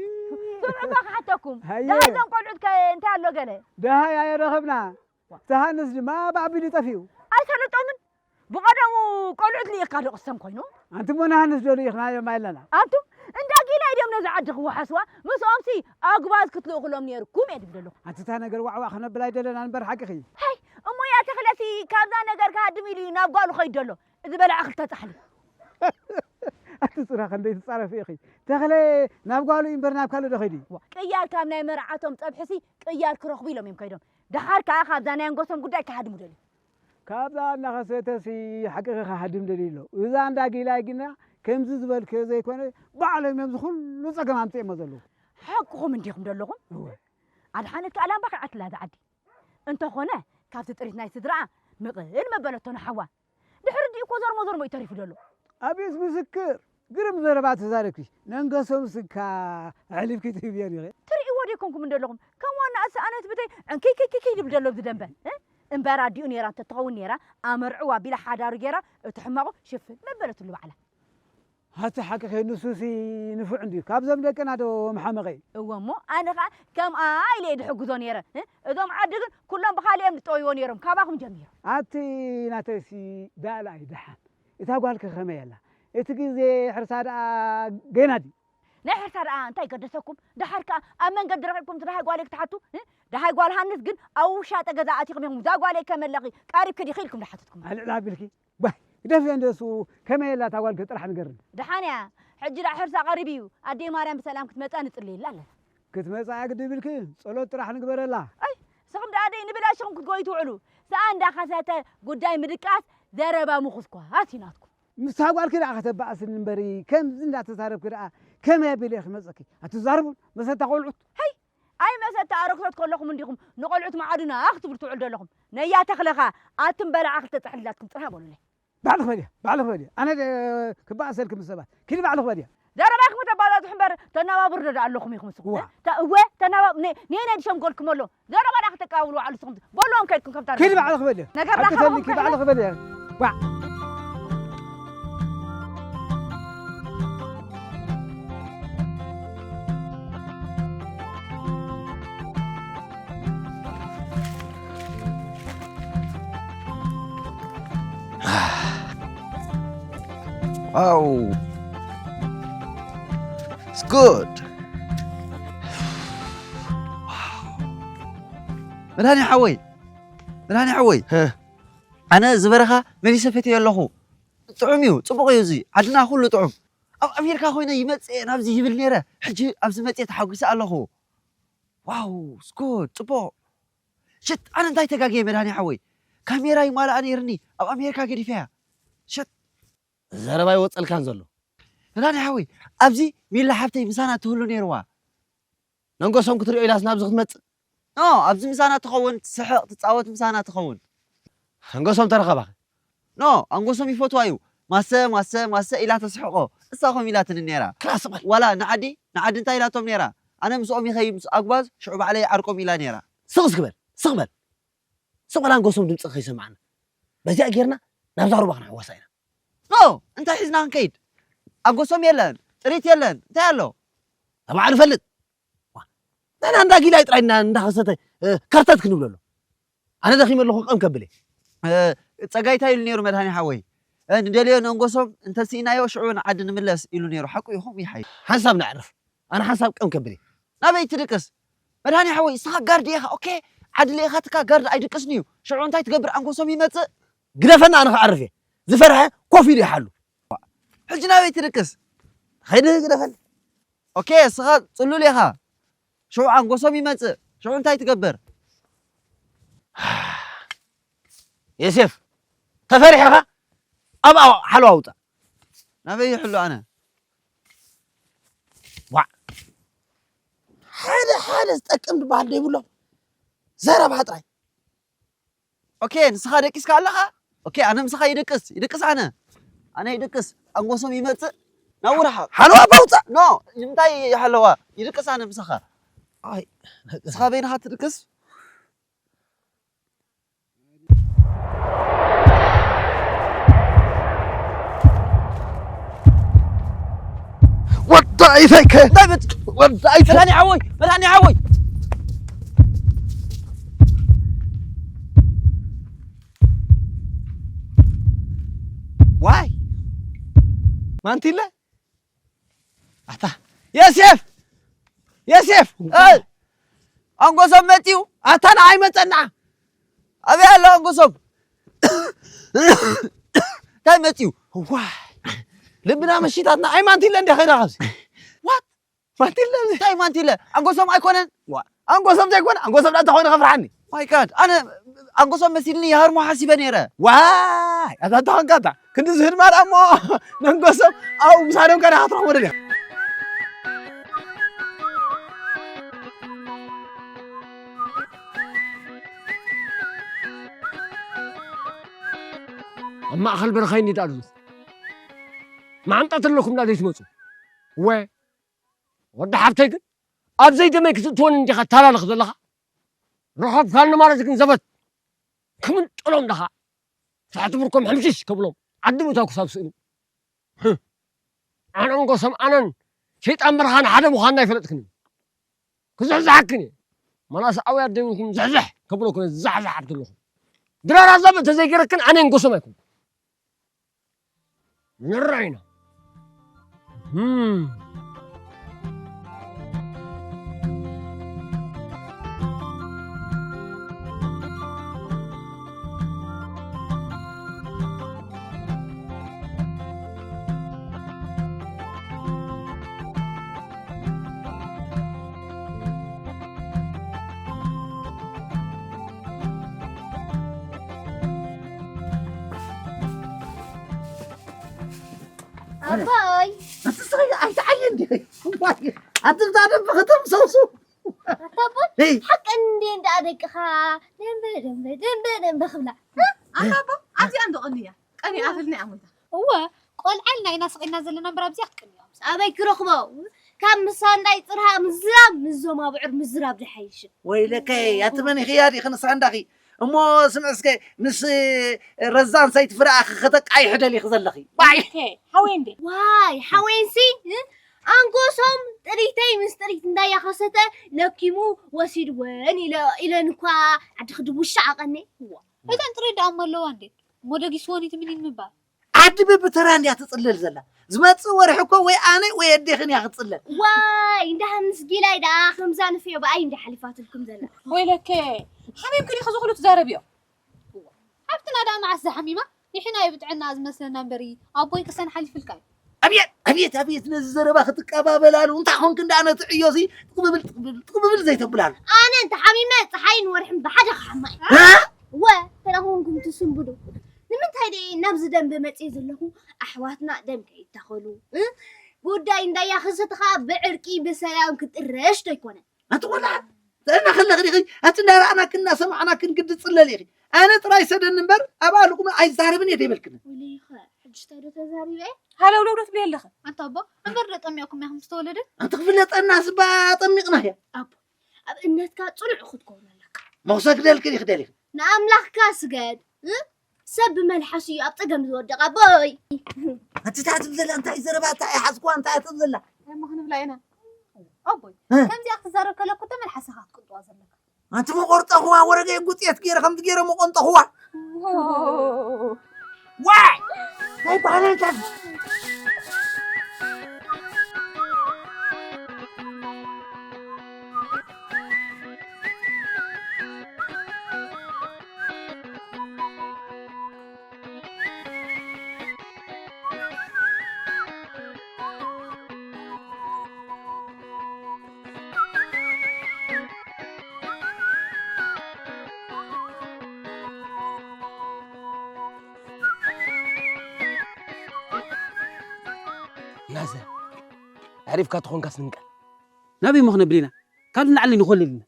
ስምዑ እባ ክሓተኩም። ሃየ። ደሃይ እዞም ቆልዑት ከ እንታይ ኣሎ ገለ? ደሃይ ኣየረኸብና። ተሃንስ ድማ ብኣቢሉ ጠፊኡ። ኣይሰለጦምን። ብቐደሙ ቆልዑት ልኢኽካ ዶ ቅሰም ኮይኑ? ኣንቲ እሞ ንሃንስ ዶ ልኢኽናዮም ኣይለና? ኣንቱም እንዳ ጊላ ድዮም ነዛ ዓዲ ክወሓስዋ? ምስኦምሲ ኣጉባዝ ክትልእኹሎም ነይርኩም እየ ድብል ዘለኹ። ኣንቲ እታ ነገር ዋዕዋዕ ክነብል ኣይደለናን እምበር ሓቅኺ። ሃይ እሞ ያ ተኽለሲ ካብዛ ነገር ክሃድም ኢሉ እዩ ናብ ጓሉ ኸይዱ ዘሎ። እዚ በላዓ ክልተ ጻሕሊ። ኣንቲ ጽራ ክንደይ ትጻረፊ ኢኺ። ተኽለ ናብ ጓሉ እዩ እምበር ናብ ካልእ ዶ ኸይዱ እዩ? ቅያር ካብ ናይ መርዓቶም ጸብሕሲ ቅያር ክረኽቡ ኢሎም እዮም ከይዶም። ደሓር ከኣ ካብዛ ናይ ኣንገሶም ጉዳይ ክሃድሙ ደልዮም። ካብዛ እናኸሰተሲ ሓቅኺ ክሃድም ደልዩ ኣሎ። እዛ እንዳ ጊላይ ግና ከምዚ ዝበልክዮ ዘይኮነ ባዕሎም እዮም እዚ ኩሉ ጸገም ኣምጺኦሞ ዘለዉ። ሓቅኹም እንዲኹም ደለኹም። እወ። ኣድሓነት ከኣ ላምባ ከይኣትላ እዛ ዓዲ። እንተኾነ ካብቲ ጥሪት ናይ ስድራኣ ምቕል መበለቶ ንሓዋ። ድሕሪ ዲኡ እኮ ዘርሞ ዘርሞ እዩ ተሪፉ ዘሎ። ኣቤት ምስክር! ግርም ዘረባ ተዛረብኪ። ነንገሶምስ እካ ኣሕሊፍኪ ትህብየን ኢኺ። ትርእይዎ ዶ ኣይኮንኩምን ደለኹም? ከም ዋና ኣሰኣነት ብተይ ዕንክይክይክይ ድብል ደሎ ኣብዚ ደንበ። እ? እምበር ኣዲኡ ነይራ እንተትኸውን ነይራ፣ ኣመርዕዋ ኣቢላ ሓዳሩ ገይራ፣ እቲ ሕማቑ ሽፍን መበለትሉ ባዕላ። ኣቲ ሓቅኺ ንሱሲ ንፉዕ እንድዩ። ካብዞም ደቅና ዶ ምሓመቐ እዩ? እወ እሞ ኣነ ኸኣ ከምኣ ኢለ እየ ድሕግዞ ነይረ። እ? እዞም ዓዲ ግን ኩሎም ብኻልእ እዮም ዝጠውይዎ ነይሮም፣ ካባኹም ጀሚሮም። ኣቲ ናተይሲ ዳእላ እዩ ደሓን። እታ ጓልከ ከመይ ኣላ? እቲ ግዜ ሕርሳ ደኣ ገና ድዩ? ናይ ሕርሳ ደኣ እንታይ ገደሰኩም? ደሓር ከኣ ኣብ መንገዲ ረኺብኩም እቲ ደሃይ ጓለይ ክትሓቱ? እ? ደሃይ ጓል ሃንስ ግን ኣብ ውሻጠ ገዛ ኣቲኹም ኢኹም። እዛ ጓለይ ከመይ ኣለኺ? ቀሪብኪ ዲኺ? ኢልኩም ዝሓተትኩም። ኣልዕል ኣቢልኪ ባህ ግደፍዮ እንደ እሱ ከመይ ኣላ እታ ጓልኪ ጥራሕ ንገርኒ። ደሓን እያ። ሕጂ ደኣ ሕርሳ ቀሪቡ እዩ። ኣደይ ማርያም ብሰላም ክትመጻ ንጽልየላ ኣለና። ክትመጻ ግዲ ኢልኪ ጸሎት ጥራሕ ንግበረላ። ኣይ ንስኹም ደኣ ደይ ንብላሽኹም ክትጎዩ ትውዕሉ። ሰኣ እንዳኸሰተ ጉዳይ ምድቃስ ዘረባ ምኹስኳስ እዩ ናትኩም። ምስታ ጓልኪ ደኣ ከተባእስኒ እምበሪ ከምዚ እንዳተዛረብኪ ደኣ ከመይ ኣቢለ እየ ክመጸኪ? ኣትዛረቡን መሰታ ቆልዑት። ሃይ ኣይ መሰታ ኣረግቶት ከለኹም እንዲኹም ንቆልዑት መዓዱና ክትብሉ ትውዕሉ ዘለኹም። ነያ ተኽለኻ ኣትን በላዓ ክልተ ጻሕሊ ላትኩም ጥርሃ በሉለይ። ባዕልኺ በልያ፣ ባዕልኺ በልያ። ኣነ ድየ ክበኣሰልኪ ምስ ሰባት? ኪዲ ባዕልኺ በልያ። ዘረባይኩም ተባዛዙሑ እምበር ተናባብሩ ዶ ኣለኹም ኢኹም ንስኹም? እዋ። እ? ተ- እወ ተናባብ ነ- ነየናይ ድሸምገልኩም ኣሎ? ዘረባ ዳ ከተቃብሉ ባዕሉ ንስኹም በልዎም ከድኩም ከምታ ኪዲ ባዕልኺ በልያ። ነገር ሓቂ ዳኸምኩም ተልኪ ከድለ? ባዕልኺ በልያ። ዋ። Wow. It's good. መድሃኒ ሓወይ መድሃኒ ሓወይ ኣነ ዝበረኻ መሊሰ ፈትዮ ኣለኹ ጥዑም እዩ ፅቡቕ እዩ እዚ ዓድና ኩሉ ጥዑም ኣብ ኣሜሪካ ኮይነ ይመፅእ ናብዚ ይብል ነይረ ሕጂ ኣብዚ መፅእ ተሓጒሰ ኣለኹ ዋው ስኮት ፅቡቕ ሽት ኣነ እንታይ ተጋግየ መድሃኒ ሓወይ ካሜራ ይማልኣ ነይርኒ ኣብ ኣሜሪካ ገዲፈያ ሽት ዘረባ ይወፀልካን ዘሎ መድሃኒ ሓወይ ኣብዚ ሚላ ሓብተይ ምሳና ትህሉ ነይርዋ ነንጎሶም ክትሪኦ ኢላስ ናብዚ ክትመፅእ ኖ ኣብዚ ምሳና ትኸውን ትስሕቕ ትፃወት ምሳና ትኸውን ነንጎሶም ተረኸባኸ ኖ ኣንጎሶም ይፈትዋ እዩ ማሰ ማሰ ማሰ ኢላ ተስሕቆ እሳ ኸም ኢላትኒ ነይራ ክላስ በል ዋላ ንዓዲ ንዓዲ እንታይ ኢላቶም ነይራ ኣነ ምስኦም ይኸይድ ምስ ኣጉባዝ ሽዑ ባዕለይ ይዓርቆም ኢላ ነይራ ስቕ እስኪ በል ስቕ በል ስቕ በል ኣንጎሶም ድምፂ ከይሰማዕና በዚኣ ጌርና ናብዛ ሩባ ክንሕወሳ ኢና ኖ እንታይ ሒዝና ክንከይድ ኣንጎሶም የለን ጥሪት የለን እንታይ ኣሎ ተባዕሉ ፈልጥ ንሕና እንዳ ጊላይ ጥራይ እና እንዳኸሰተ እ፣ ከርተት ክንብለሉ። ኣነ ደኺመ ኣለኹ፣ ቀም ከብል እየ። እ፣ ጸጋይ እንታይ ኢሉ ነይሩ መድሃኒ ሓወይ? እ፣ ንደልዮ ነንጎሶም እንተስኢናዮ ሽዑ ንዓዲ ንምለስ ኢሉ ነይሩ። ሓቁ እዩ፣ ከምኡ ይሓይ። ሓንሳብ ነዕርፍ። ኣነ ሓንሳብ ቀም ከብል እየ። ናበይ ትድቅስ? መድሃኒ ሓወይ፣ እስኻ ጋርድ ኢኻ። ኦኬ፣ ዓዲ ልኢኻትካ ጋርድ ኣይድቅስን እዩ። ሽዑ እንታይ ትገብር? ኣንጎሶም ይመጽእ። ግደፈና፣ ኣነ ክዓርፍ እየ። ዝፈርሐ ኮፍ ኢሉ ይሓሉ። ሕጂ ናበይ ትድቅስ? ኸይድ ግደፈን። ኦኬ፣ እስኻ ጽሉል ኢኻ። ሽዑ ኣንጎሶም ይመጽእ። ሽዑ እንታይ ትገብር? የሴፍ፣ ተፈሪሕኻ ኣብ ኣብ ሓለዋ ውጻእ። ናበይ ይሕሉ ኣነ? ዋዕ። ሓደ ሓደ ዝጠቅም ዝበሃል ዘይብሎም ዘረባ ጥራይ። ኦኬ፣ ንስኻ ደቂስካ ኣለኻ? ኦኬ፣ ኣነ ምሳኻ ይድቅስ፣ ይድቅስ ኣነ። ኣነ ይድቅስ፣ ኣንጎሶም ይመጽእ፣ ናብኡ ረሓቕ። ሓለዋ ባውጻእ። ኖ፣ ንምንታይ ሓለዋ? ይድቅስ ኣነ ምሳኻ። ኣይ፣ ንስኻ በይንኻ ትድቅስ? ወዲ ኣይተይከ። እንታይ በል? ወዲ ኣይተ- መድሃኒ ሓወይ፣ መድሃኒ ሓወይ። ዋይ። ማንቲለ? ኣታ የሴፍ! የሴፍ! እ! ኣንጎሶም መጺኡ። ኣታ ንዓይ መጸና። ኣበይ ኣሎ ኣንጎሶም? እንታይ መጺኡ? ዋይ። ልብና መሺታትና። ኣይ ማንቲለ እንደ ኸይዳ ካብዚ። ዋት? ማንቲለ እዚ። እንታይ ማንቲለ? ኣንጎሶም ኣይኮነን? ዋ። ኣንጎሶም ዘይኮነ፣ ኣንጎሶም ዳታ ኾይኑ ከፍርሓኒ። ማይ ጋድ፣ ኣነ ኣንጎሶም መሲልኒ ይሃርሞ ሓሲበ ነይረ። ዋይ፣ ኣታ ተኾንካ ኣታ። ክንዲ ዝህድ ማር ኣሞ ነንጎሶም ኣብኡ ምሳዶም ከዳ ክትረኽቦ ደልያ። ኣብ ማእኸል በረኻ ይኒዳ ኣለኹ። መዓንጣ ተለኩም ዳ ዘይትመጹ? ወ-፣ ወዲ ሓፍተይ ግን ኣብ ዘይደመይ ክትእትወኒ እንዲኻ ታላልኽ ዘለኻ? ረኸብካኒ ማለት ግን ዘበት ክምንጥሎም ደኻ ትሕቲ ብርኮም ሕምሽሽ ከብሎም ዓዲ ምእታው ክሳብ ስእሉ። ህህ። ኣነ እንጎ ሰምኣነን ሸይጣን በርኻን ሓደ ምዃንና ኣይፈለጥክን። ክዝሕዝሓክን እየ። መናስ ኣውያት ደይብልኩም ዝሕዝሕ ከብለኩም ዝዛሕዛሕ ኣብትለኹም። ድራር ኣዛብ እንተዘይገረክን ኣነ እንጎ ሰም ኣይኮንኩን። ንራይና። እም። ኣባይ። ኣቲ ሰይ ኣይተዓየ እንዴ? እዋይ፣ ኣቲ ብዛ ደንበ ከተምሰውሱ። ኣታ ኣቦይ፣ እይ። ሓቂ እንዴ እንዳ ደቅኻ ደንበ፣ ደንበ፣ ደንበ፣ ደንበ ክብላ። እ? ኣታ ኣቦ፣ ኣብዚኣ እንዶ ቀንያ። ቀንያ ኣፍልና እያ ሞይታ። እወ፣ ቆልዓ ኢልና ኢና ስቒልና ዘለና እምበር ኣብዚኣ ክትቀንያ። ኣበይ ክረኽቦ? ካብ ምሳንዳይ ጽርሃ ምዝራብ፣ ምዞም ኣብዑር ምዝራብ ድሓይሽ። ወይለከይ፣ ኣቲ መን ኢኺ? እያ ዲኺ ንሳንዳኺ? እሞ ስምዒ እስከ፣ ምስ ረዛን ሰይቲ ፍረ ኣኺ ከተቃይሒ ደሊኺ ዘለኺ? ዋይ! ኦኬ፣ ሓወይ እንዴ? ዋይ፣ ሓወይንሲ፣ እ? ኣንጎሶም ጥሪተይ ምስ ጥሪት እንዳያኸሰተ ለኪሙ ወሲድወን ኢለ-፣ ኢለን እኳ ዓዲ ክድውሻ ዓቐኒ። እዋ፣ እተን ጥሪት ደኣ እሞ ኣለዋ እንዴ? እሞ ደጊስወን እዩ ትምኒን ምባል። ዓዲ በብተራ እንድያ ትጽለል ዘላ። ዝመጽእ ወርሒ እኮ ወይ ኣነ ወይ ኣዴኽን እያ ክትጽለል። ዋይ፣ እንዳ ሃንስ ጊላይ ደኣ ከምዛ ንፍዮ ብኣይ እንድያ ሓሊፋትልኩም ዘላ። ወይለከ፣ ሓሚምክን ኢኺ ዝኹሉ ትዛረብዮ? ሓፍትና ደኣ መዓስ ዝሓሚማ? ንሕና እዩ ብጥዕና ዝመስለና እምበሪ፣ ኣቦይ ቅሰን ሓሊፍልካ እዩ። ኣብየት፣ ኣብየት፣ ኣብየት፣ ነዚ ዘረባ ክትቀባበላሉ፣ እንታይ ኾንክ እንዳ ነቲ ዕዮሲ ጥቕብብል፣ ጥቕብብል፣ ጥቕብብል ዘይተብላሉ? ኣነ እንተ ሓሚመ፣ ጸሓይን ወርሕን ብሓደ ክሓማ እዩ። እ? እወ፣ ተረኽቦምኩም ትስንብዱ። ንምንታይ ደይ ናብዚ ደንበ መጽየ ዘለኹ? ኣሕዋትና ደም ከይታኸሉ፣ እ? ጉዳይ እንዳያኸሰተ ኸኣ ብዕርቂ ብሰላም ክጥረሽ ዶ ኣይኮነን? ኣቲ ቆልዓ፣ ጥዕና ከለኺ ዲኺ? ኣቲ እንዳረኣናክን እንዳሰማዕናክን ግዲ ትጽለሊ ኢኺ። ኣነ ጥራይ ሰደኒ እምበር፣ ኣብ ኣልኩም ኣይዛረብን እየ ደይበልክን። ወይለይኸ፣ ሕጂ እንታይ ዶ ተዛሪበ? ሃለውለው ዶ ትብሊ ኣለኺ? ኣንታ ኣቦ፣ እምበር ዶ ጠሚቕኩም ኢኹም ምስ ተወለደ? ኣንቲ ክፍለጠና ስባ ጠሚቕና እያ። ኣቦ፣ ኣብ እምነትካ ጽኑዕ ክትከውን ኣለካ። መኽሰግደልኪ ዲኺ ደሊኺ? ንኣምላኽካ ስገድ፣ እ? ሰብ ብመልሓሱ እዩ ኣብ ጸገም ዝወድቕ ኣቦይ። ኣቲ እንታይ ትብል ዘላ? እንታይ ዘረባ? እንታይ ሓዝኳ? እንታይ ትብል ዘላ? እንታይ እሞ ክንብላ ኢና? ኣቦይ፣ እ? ከምዚኣ ክትዛረብ ከለኩ እኮ መልሓስኻ ክትቅንጥዋ ዘለካ። ኣንቲ መቆርጠኹዋ ወረገ ጉጥየት ገይረ ከምቲ ገይረ መቆንጠኹዋ። ኦ። ዋይ! ናይ ባህለታት። ናዘ፣ ኣዕሪፍካ ተኾንካስ ንንቀል። ናበይ እሞ ክነብል ኢና? ካብ ንላዕሊ ንኾልል ኢና።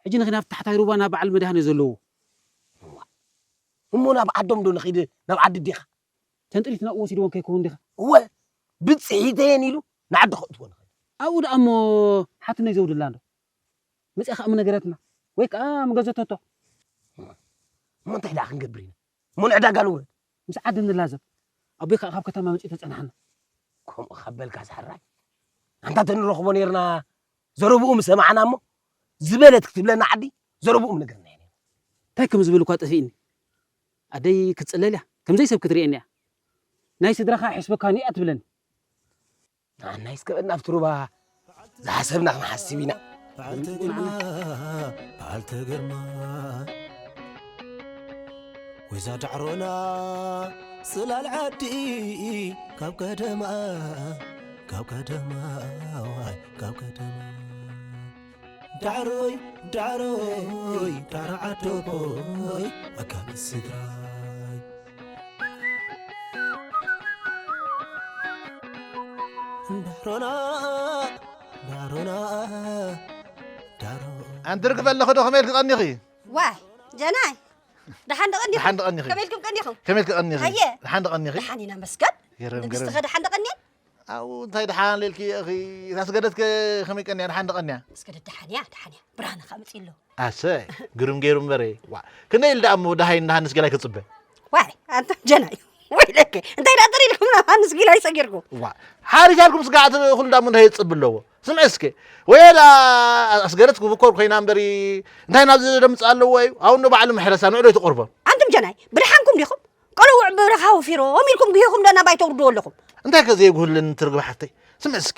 ሕጂ ንኺድ ናብቲ ታሕታይ ሩባ ናብ በዓል መድሃኔ ዘለዎ። እሞ ናብ ዓዶም ዶ ንኺድ? ናብ ዓዲ ዲኻ? ተንጥሊት ናብኡ ወሲድዎን ከይከውን ዲኻ? እወ፣ ብጽሒተየን ኢሉ ንዓዲ ከእትዎ ንኽእል። ኣብኡ ደኣ እሞ ሓትነይ ዘውድላ እንዶ መጺኣ ከኣ ምነገረትና ወይ ከኣ ምገዘተቶ። እሞ እንታይ ደኣ ክንገብር ኢና? እሞ ንዕዳጋ ንውረድ። ምስ ዓዲ ንላዘብ። ኣቦይ ከኣ ካብ ከተማ መጺኡ ተጸናሕና። ከምኡ ካብ በልካ ሳሕራይ። ኣንታ ተንረኽቦ ኔርና ዘረብኡ ምሰማዕና እሞ ዝበለት ክትብለና ዓዲ ዘረብኡ ምነገርና ኢና። እንታይ ከም ዝብል እኳ ጠፊእኒ። ኣደይ ክትጽለል እያ። ከምዘይ ሰብ ክትርእየኒ እያ። ናይ ስድራኻ ይሕስበካን እያ ትብለኒ። ንዓናይ እስከ በል ናብቲ ሩባ ዝሓሰብና ክንሓስብ ኢና። በዓልቲ ግርማ፣ በዓልቲ ግርማ፣ ወይዛ ዳዕሮና ጽላል ዓዲ ካብ ቀደማ፣ ካብ ቀደማ፣ ዋይ፣ ካብ ቀደማ። ዳዕሮይ፣ ዳዕሮይ፣ ዳዕሮ ዓዶቦይ፣ ኣጋብስ ስድራይ። ዳዕሮና፣ ዳዕሮና፣ ዳዕሮ። ኣንቲ ርግበ ኣለኺ ዶ ከመይ ኢልኪ ቀኒኺ? ዋይ፣ ጀናይ፣ ደሓን ዶ ቀኒኹም? ደሓን ዶ ቀኒኺ? ከመይ ኢልኩም ቀኒኹም? ከመይ ኢልኪ ቀኒኺ? ኣየ። ደሓን ዶ ቀኒኺ? ደሓን ኢና መስገን። ገረም፣ ንግስቲ ገረም። ኸ ደሓን ዶ ቀኒየን? ኣው፣ እንታይ ደሓን ኢልኪ ኢኺ? እታ ስገደት ከ ከመይ ቀኒያ? ደሓን ዶ ቀኒያ? ስገደት ደሓን እያ፣ ደሓን እያ። ብርሃነ ኸኣ መጺኡ ኣሎ። ኣሰይ፣ ግርም ገይሩ እምበረ። ዋ፣ ክንደይ ኢሉ ደኣ እሞ ደሃይ እንዳ ሃንስ ገላይ ክጽበ? ዋይ፣ ኣንቱም ጀናይ። ወይለከ፣ እንታይ ደኣ ጥሪልኩም ናብ ሃንስ ገላይ ሰጊርኩም? ዋ፣ ሓሪሻልኩም ስጋዕ ትብሉ ደኣ እሞ እንታይ ይጽብ ኣለዎ? ስምዒ እስከ። ወይ ደኣ ኣስገደት ክብኮር ኮይና እምበሪ፣ እንታይ ናብዚ ደምጽእ ኣለዎ እዩ? ኣው እንዶ ባዕሉ ምሕረሳ ንዕዶ ይትቆርቦም። ኣንቱም ጀናይ፣ ብደሓንኩም ዲኹም? ቆልዑ ብረኻ ወፊሮም ኢልኩም ጉሂኹም ዶ ናባይ ተውርድዎ ኣለኹም? እንታይ ከ ዘየጉህልን ትርግብ ሓፍተይ? ስምዒ እስኪ።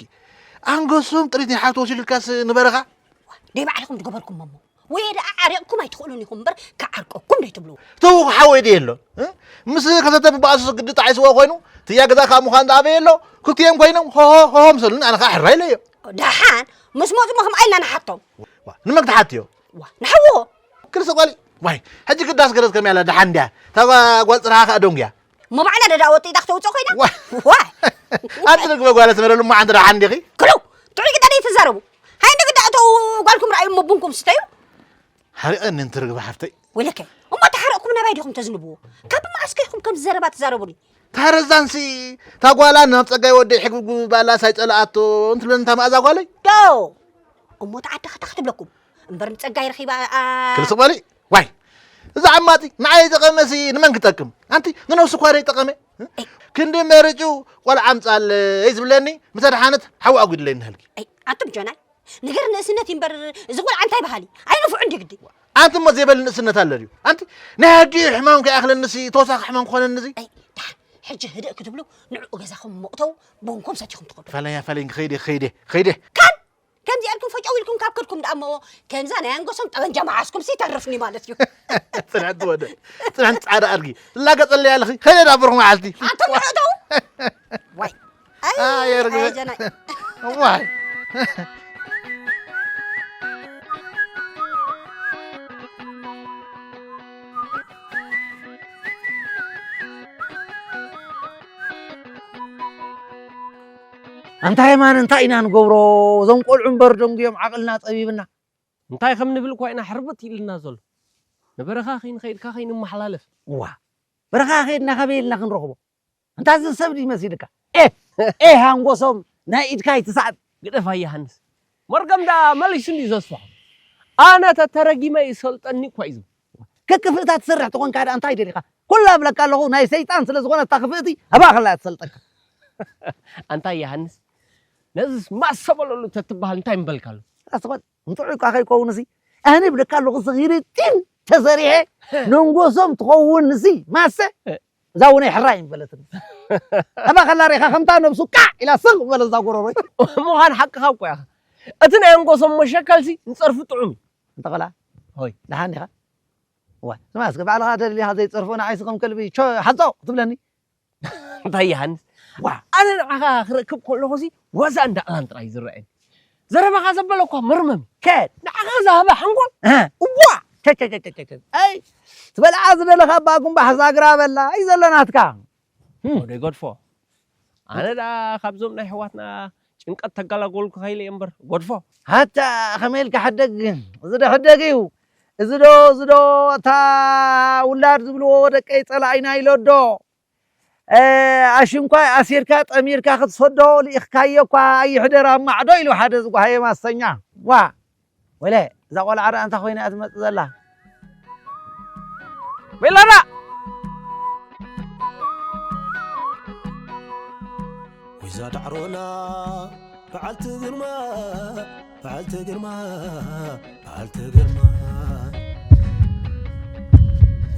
ኣንገሶም ጥሪት ናይ ሓብቲ ወሲዱልካስ ንበረኻ? ደይ ባዕልኹም ዝገበርኩም እሞ። ወይ ደኣ ዓሪቕኩም ኣይትኽእሉን ኢኹም እምበር ክዓርቀኩም ደይ ትብልዎ። ተው ሓወይ ደይ ኣሎ። እ? ምስ ከተተ ብባእሱ ግዲ ጣዒስዎ ኮይኑ፣ ትያ ገዛ ካብ ምዃን ዝኣበየ ኣሎ። ክልቲኦም ኮይኖም ሆሆ ሆሆ ምሰሉኒ ኣነ ኸዓ ሕራይ ኢለዮ። ደሓን ምስ መጹ እሞ ከምኣ ኢልና ንሓቶም። ዋ፣ ንመን ክትሓትዮ? ዋ፣ ንሓዎ። ክልተ ጓል፣ ዋይ፣ ሕጂ ግዳስ ገረዝ ከመይ ኣላ ደሓን እንድያ? እታ ጓ-፣ ጓል ጽርሃ ከኣ ደንጉያ። እሞ ባዕላ ደዳ ወጢጣ ክተውጽኦ ኮይና? ዋ። ዋይ። ኣንቲ ርግበ ጓል ኣስመረ ልሙዓ ኣንቲ ደሓን እንዲኺ? ክሉ፣ ጥዑይ ግዳ ደይ ትዛረቡ። ሃይ እንደ ግዳ እተው ጓልኩም ረኣዩ እሞ ቡንኩም ስተዩ። ሓሪቐኒ እንቲ ርግበ ሓፍተይ። ወይለከ፣ እሞ ተሓረቕኩም ናባይ ዲኹም ተዝንብዎ? ካብ መዓስ ከ ኢኹም ከምዚ ዘረባ ትዛረቡኒ? ታረዛንሲ፣ እታ ጓላ ናብ ጸጋይ ወደይ ሕግብግብ ባላ ሳይጸልኣቶ እንትብለኒ እታ መኣዛ ጓለይ? ዶ! እሞ ተዓዲ ኸታ ክትብለኩም። እምበር ንጸጋይ ረኺባ፣ ኣ-፣ ክልስቕ በሊ። ዋይ! እዚ ዓማጺ ንዓይ ጠቐመሲ ንመን ክጠቅም? ኣንቲ ንነብሱ እኳ ደይጠቐመ። ክንዲ መርጩ ቆልዓ ኣምጻለይ ዝብለኒ፣ ምስ ኣድሓነት ሓው ኣጒድለይ ንሃልኪ። ኣይ፣ ኣቱም ጆናይ፣ ነገር ንእስነት እዩ እምበር፣ እዚ ቆልዓ እንታይ በሃሊ? ኣይንፉዕ እንዲ ግዲ። ኣንቲ እሞ ዘይበል ንእስነት ኣለ ድዩ? ኣንቲ ናይ ኣዲኡ ሕማም ከይኣኽለንሲ ተወሳኺ ሕማም ክኾነንዚ? ኣይ፣ ደሓን፣ ሕጂ ህድእ ክትብሉ ንዕኡ ገዛኹም መእተው፣ ቦንኩም ሰቲኹም ትኸዱ። ፈለያ፣ ፈለይ፣ ከይደ፣ ከይደ፣ ከይደ። ካን ከምዚ ኣልኩም ፈጨው ኢልኩም ካብ ከድኩም ደኣ እሞ፣ ከምዛ ናይ ኣንገሶም ጠበንጃ መዓስኩም ሲ ተርፍኒ ማለት እዩ። ጽንዕቲ ወደ፣ ጽንዕቲ ጻዕዳ ኣድጊ። ትላገጸለይ ኣለኺ። ከይደ ዳበርኹም መዓልቲ። ኣንቱም ንዕኡ ተው። ዋይ። ኣይ፣ ኣይ፣ የርግበ። ኣይ፣ ጀናይ። ዋይ። ኣንታ የማነ እንታይ ኢና ንገብሮ? እዞም ቆልዑ እምበር ደንጉዮም ዓቕልና ጸቢብና። እንታይ ከም ንብል እኳ ኢና ሕርብት ኢልና ዘሎ። ንበረኻ ከይንኸይድ፣ ከይንመሓላለፍ። እዋ፣ በረኻ ከይድና ከመይ ኢልና ክንረኽቦ? እንታ እዚ ሰብ ድዩ መሲልካ? ኤ፣ ኤ፣ ሃንጎሶም ናይ ኢድካ ኣይትስኣን። ግደፍ ኣየ ሃንስ። መርገም ደኣ መሊሱ እንድዩ ዘስፍሖ። ኣነ ተተረጊመ ይሰልጠኒ እኳ እዩ ዝብል። ከክፍእታ ትሰርሕ ተኾንካ ደኣ እንታይ ደሊኻ? ኩላ እብለካ ኣለኹ ናይ ሰይጣን ስለ ዝኾነ እታ ክፍእቲ ኣባኻ እያ ትሰልጠካ። ኣንታ ኣየ ሃንስ። ነዚ ማሰ በለሉ ተትበሃል እንታይ ምበልካ ኣሎ? ኣስተውዕል፣ ንጥዑይ እኳ ከይከውን እዚ ኣነ ብለካ ኣለኹ፣ እዚ ኺሪጢን ተሰሪሐ ነንጎሶም ትኸውን እዚ ማሰ እዛ እውን ሕራይ ምበለትኒ። ኣባ ከላ ሪኻ ከምታ ነብሱ ቃዕ ኢላ ስቕ በለ እዛ ጎረሮይ። ምዃን ሓቅኻ እኮ ኢኻ። እቲ ናይ ኣንጎሶም መሸከልሲ ንጸርፊ ጥዑም እዩ። እንተ ቆልዓ ሆይ። ደሓን ዲኻ? ዋ፣ ስማ እስከ ባዕልኻ ተደሊኻ ዘይትጸርፎ ንዓይሲ ከም ከልቢ ቾ ሓጾ ክትብለኒ? እንታይ ዮሃንስ? ዋ። ኣነ ንዓኻ ክረክብ ከለኹሲ ዋዛ እንዳ ኣላን ጥራይ ዝረኣየኒ። ዘረባኻ ዘበለ እኳ መርመም። ከድ። ንዓኻ ዝሃበ ሓንጎል? እህ። እዋ! ቸ፣ ቸ፣ ቸ፣ ቸ፣ ቸ። ኣይ፣ ትበልዓ ዝደለኻ እባ ጉንባሕ ዛግራ በላ። ኣይ ዘሎ ናትካ። ህም። ወደይ ገድፎ። ኣነ ደኣ ካብዞም ናይ ኣሕዋትና ጭንቀት ተገላገልኩ ከይለ እየ እምበር፣ ገድፎ። ሃታ፣ ከመይ ኢልካ ሕደግ? እዚ ዶ ሕደግ እዩ? እዚ ዶ፣ እዚ ዶ እታ ውላድ ዝብልዎ ደቀይ ጸላኢና ኢሎ ዶ? እ፣ ኣሽንኳይ ኣሲርካ ጠሚርካ ክትሰዶ ልኢኽካዮ እኳ ኣይሕደር ኣብ ማዕዶ ኢሉ ሓደ ዝጓሃየ ማሰኛ። ዋ! ወለ፣ እዛ ቆልዓ ደኣ እንታይ ኮይና እያ ትመጽእ ዘላ? ሜላና! ወይዛ ዳዕሮና በዓልቲ ግርማ፣ በዓልቲ ግርማ፣ በዓልቲ ግርማ።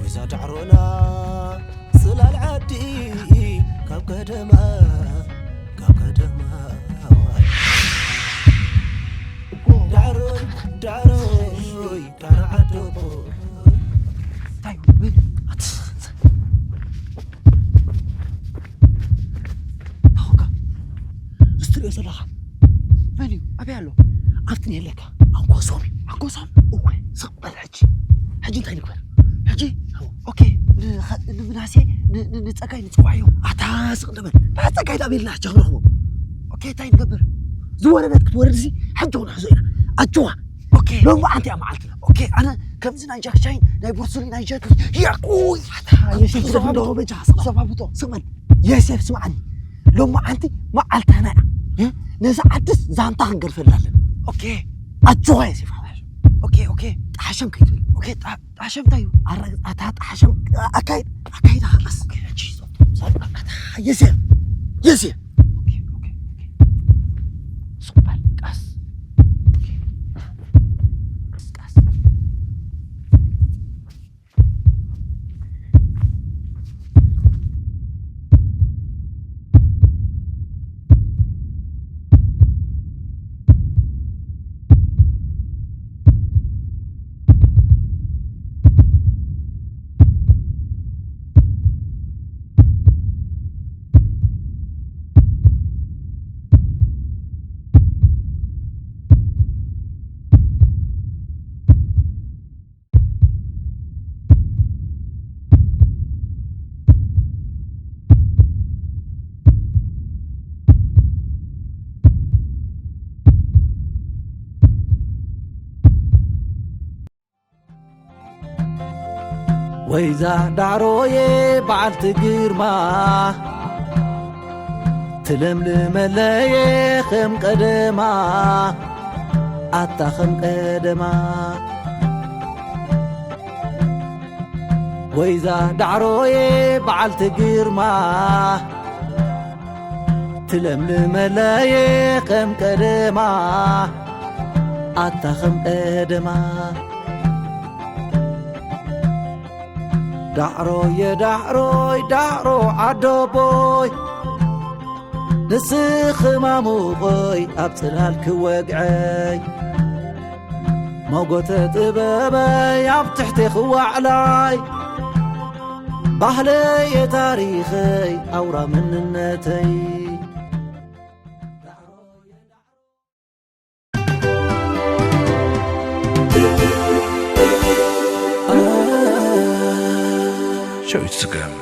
ወይዛ ዳዕሮና ጽላል ዓዲ ካብ ቀደማ፣ ካብ ቀደማ። ዳዕሮይ፣ ዳዕሮይ፣ ዳዕሮ ዓዶቦ። እንታይ እዩ? ኣት-፣ ታወካ። እዚ ትሪኦ ዘለኻ መን እዩ? ኣበይ ኣሎ? ኣብቲ እኒሀለካ። ኣንኮሶም እዩ። ኣንኮሶም? እወ፣ ስቕ በል ሕጂ። ሕጂ እንታይ ንግበር? ሕጂ? ኦኬ፣ ንኸ-፣ ንምናሴ፣ ን-፣ ን-፣ ንጸጋይ ንጽዋዕዮ። ኣታ ስቕ ንበል። ብሓ ጸጋይ ዳኣ ቤልና ሕጂ ክንረኽቦ። ኦኬ፣ እንታይ ንገብር? ዝወረደት ክትወርድ ሲ፣ ሕጂ ክንሕዞ ኢና። ኣጆዋ። ኦኬ። ሎሚ መዓልቲ እያ መዓልትና። ኦኬ፣ ኣነ ከምዚ ናይ ጃክ ቻን፣ ናይ ብሩስ ሊ፣ ናይ ጀት ሊ፣ ያኩይ! ኣታ፣ የሴፍ፣ ስቕ በል። በጃ፣ ስቕ በል። ሰባብቶ። ስቕ በል። የሴፍ፣ ስምዓኒ። ሎሚ መዓልቲ መዓልታና እያ። እ? ነዛ ዓድስ ዛንታ ክንገድፈላ ኣለና። ኦኬ። ኣጆኻ የሴፍ ሓወይ። ኦኬ፣ ኦኬ። ጣሓሸም ከይትብል። ኦኬ፣ ጣ-፣ ጣሓሸም እንታይ እዩ? ኣረ-፣ ኣታ ጣሓሸም፣ ኣካይድ፣ ኣካይድ፣ ኣታ ቀስ። ኦኬ፣ ሕጂ ይዞም። ኣታ የሴፍ፣ የሴፍ። ኦኬ፣ ኦኬ፣ ኦኬ። ሱቅ በል፣ ቀስ። ኦኬ። ቀስ፣ ቀስ። ወይዛ ዳዕሮየ በዓልቲ ግርማ፣ ትለምልመለየ ከም ቀደማ፣ ኣታ ከም ቀደማ። ወይዛ ዳዕሮየ በዓልቲ ግርማ፣ ትለምልመለየ ከም ቀደማ፣ ኣታ ከም ቀደማ። ዳዕሮየ ዳዕሮይ ዳዕሮ ዓዶቦይ፣ ንስኺ ማሙቐይ ኣብ ጽላል ክወግዐይ፣ ሞጎተ ጥበበይ ኣብ ትሕቴኺ ዋዕላይ፣ ባህለየ ታሪኸይ ኣውራ መንነተይ። ሸዊት ስገም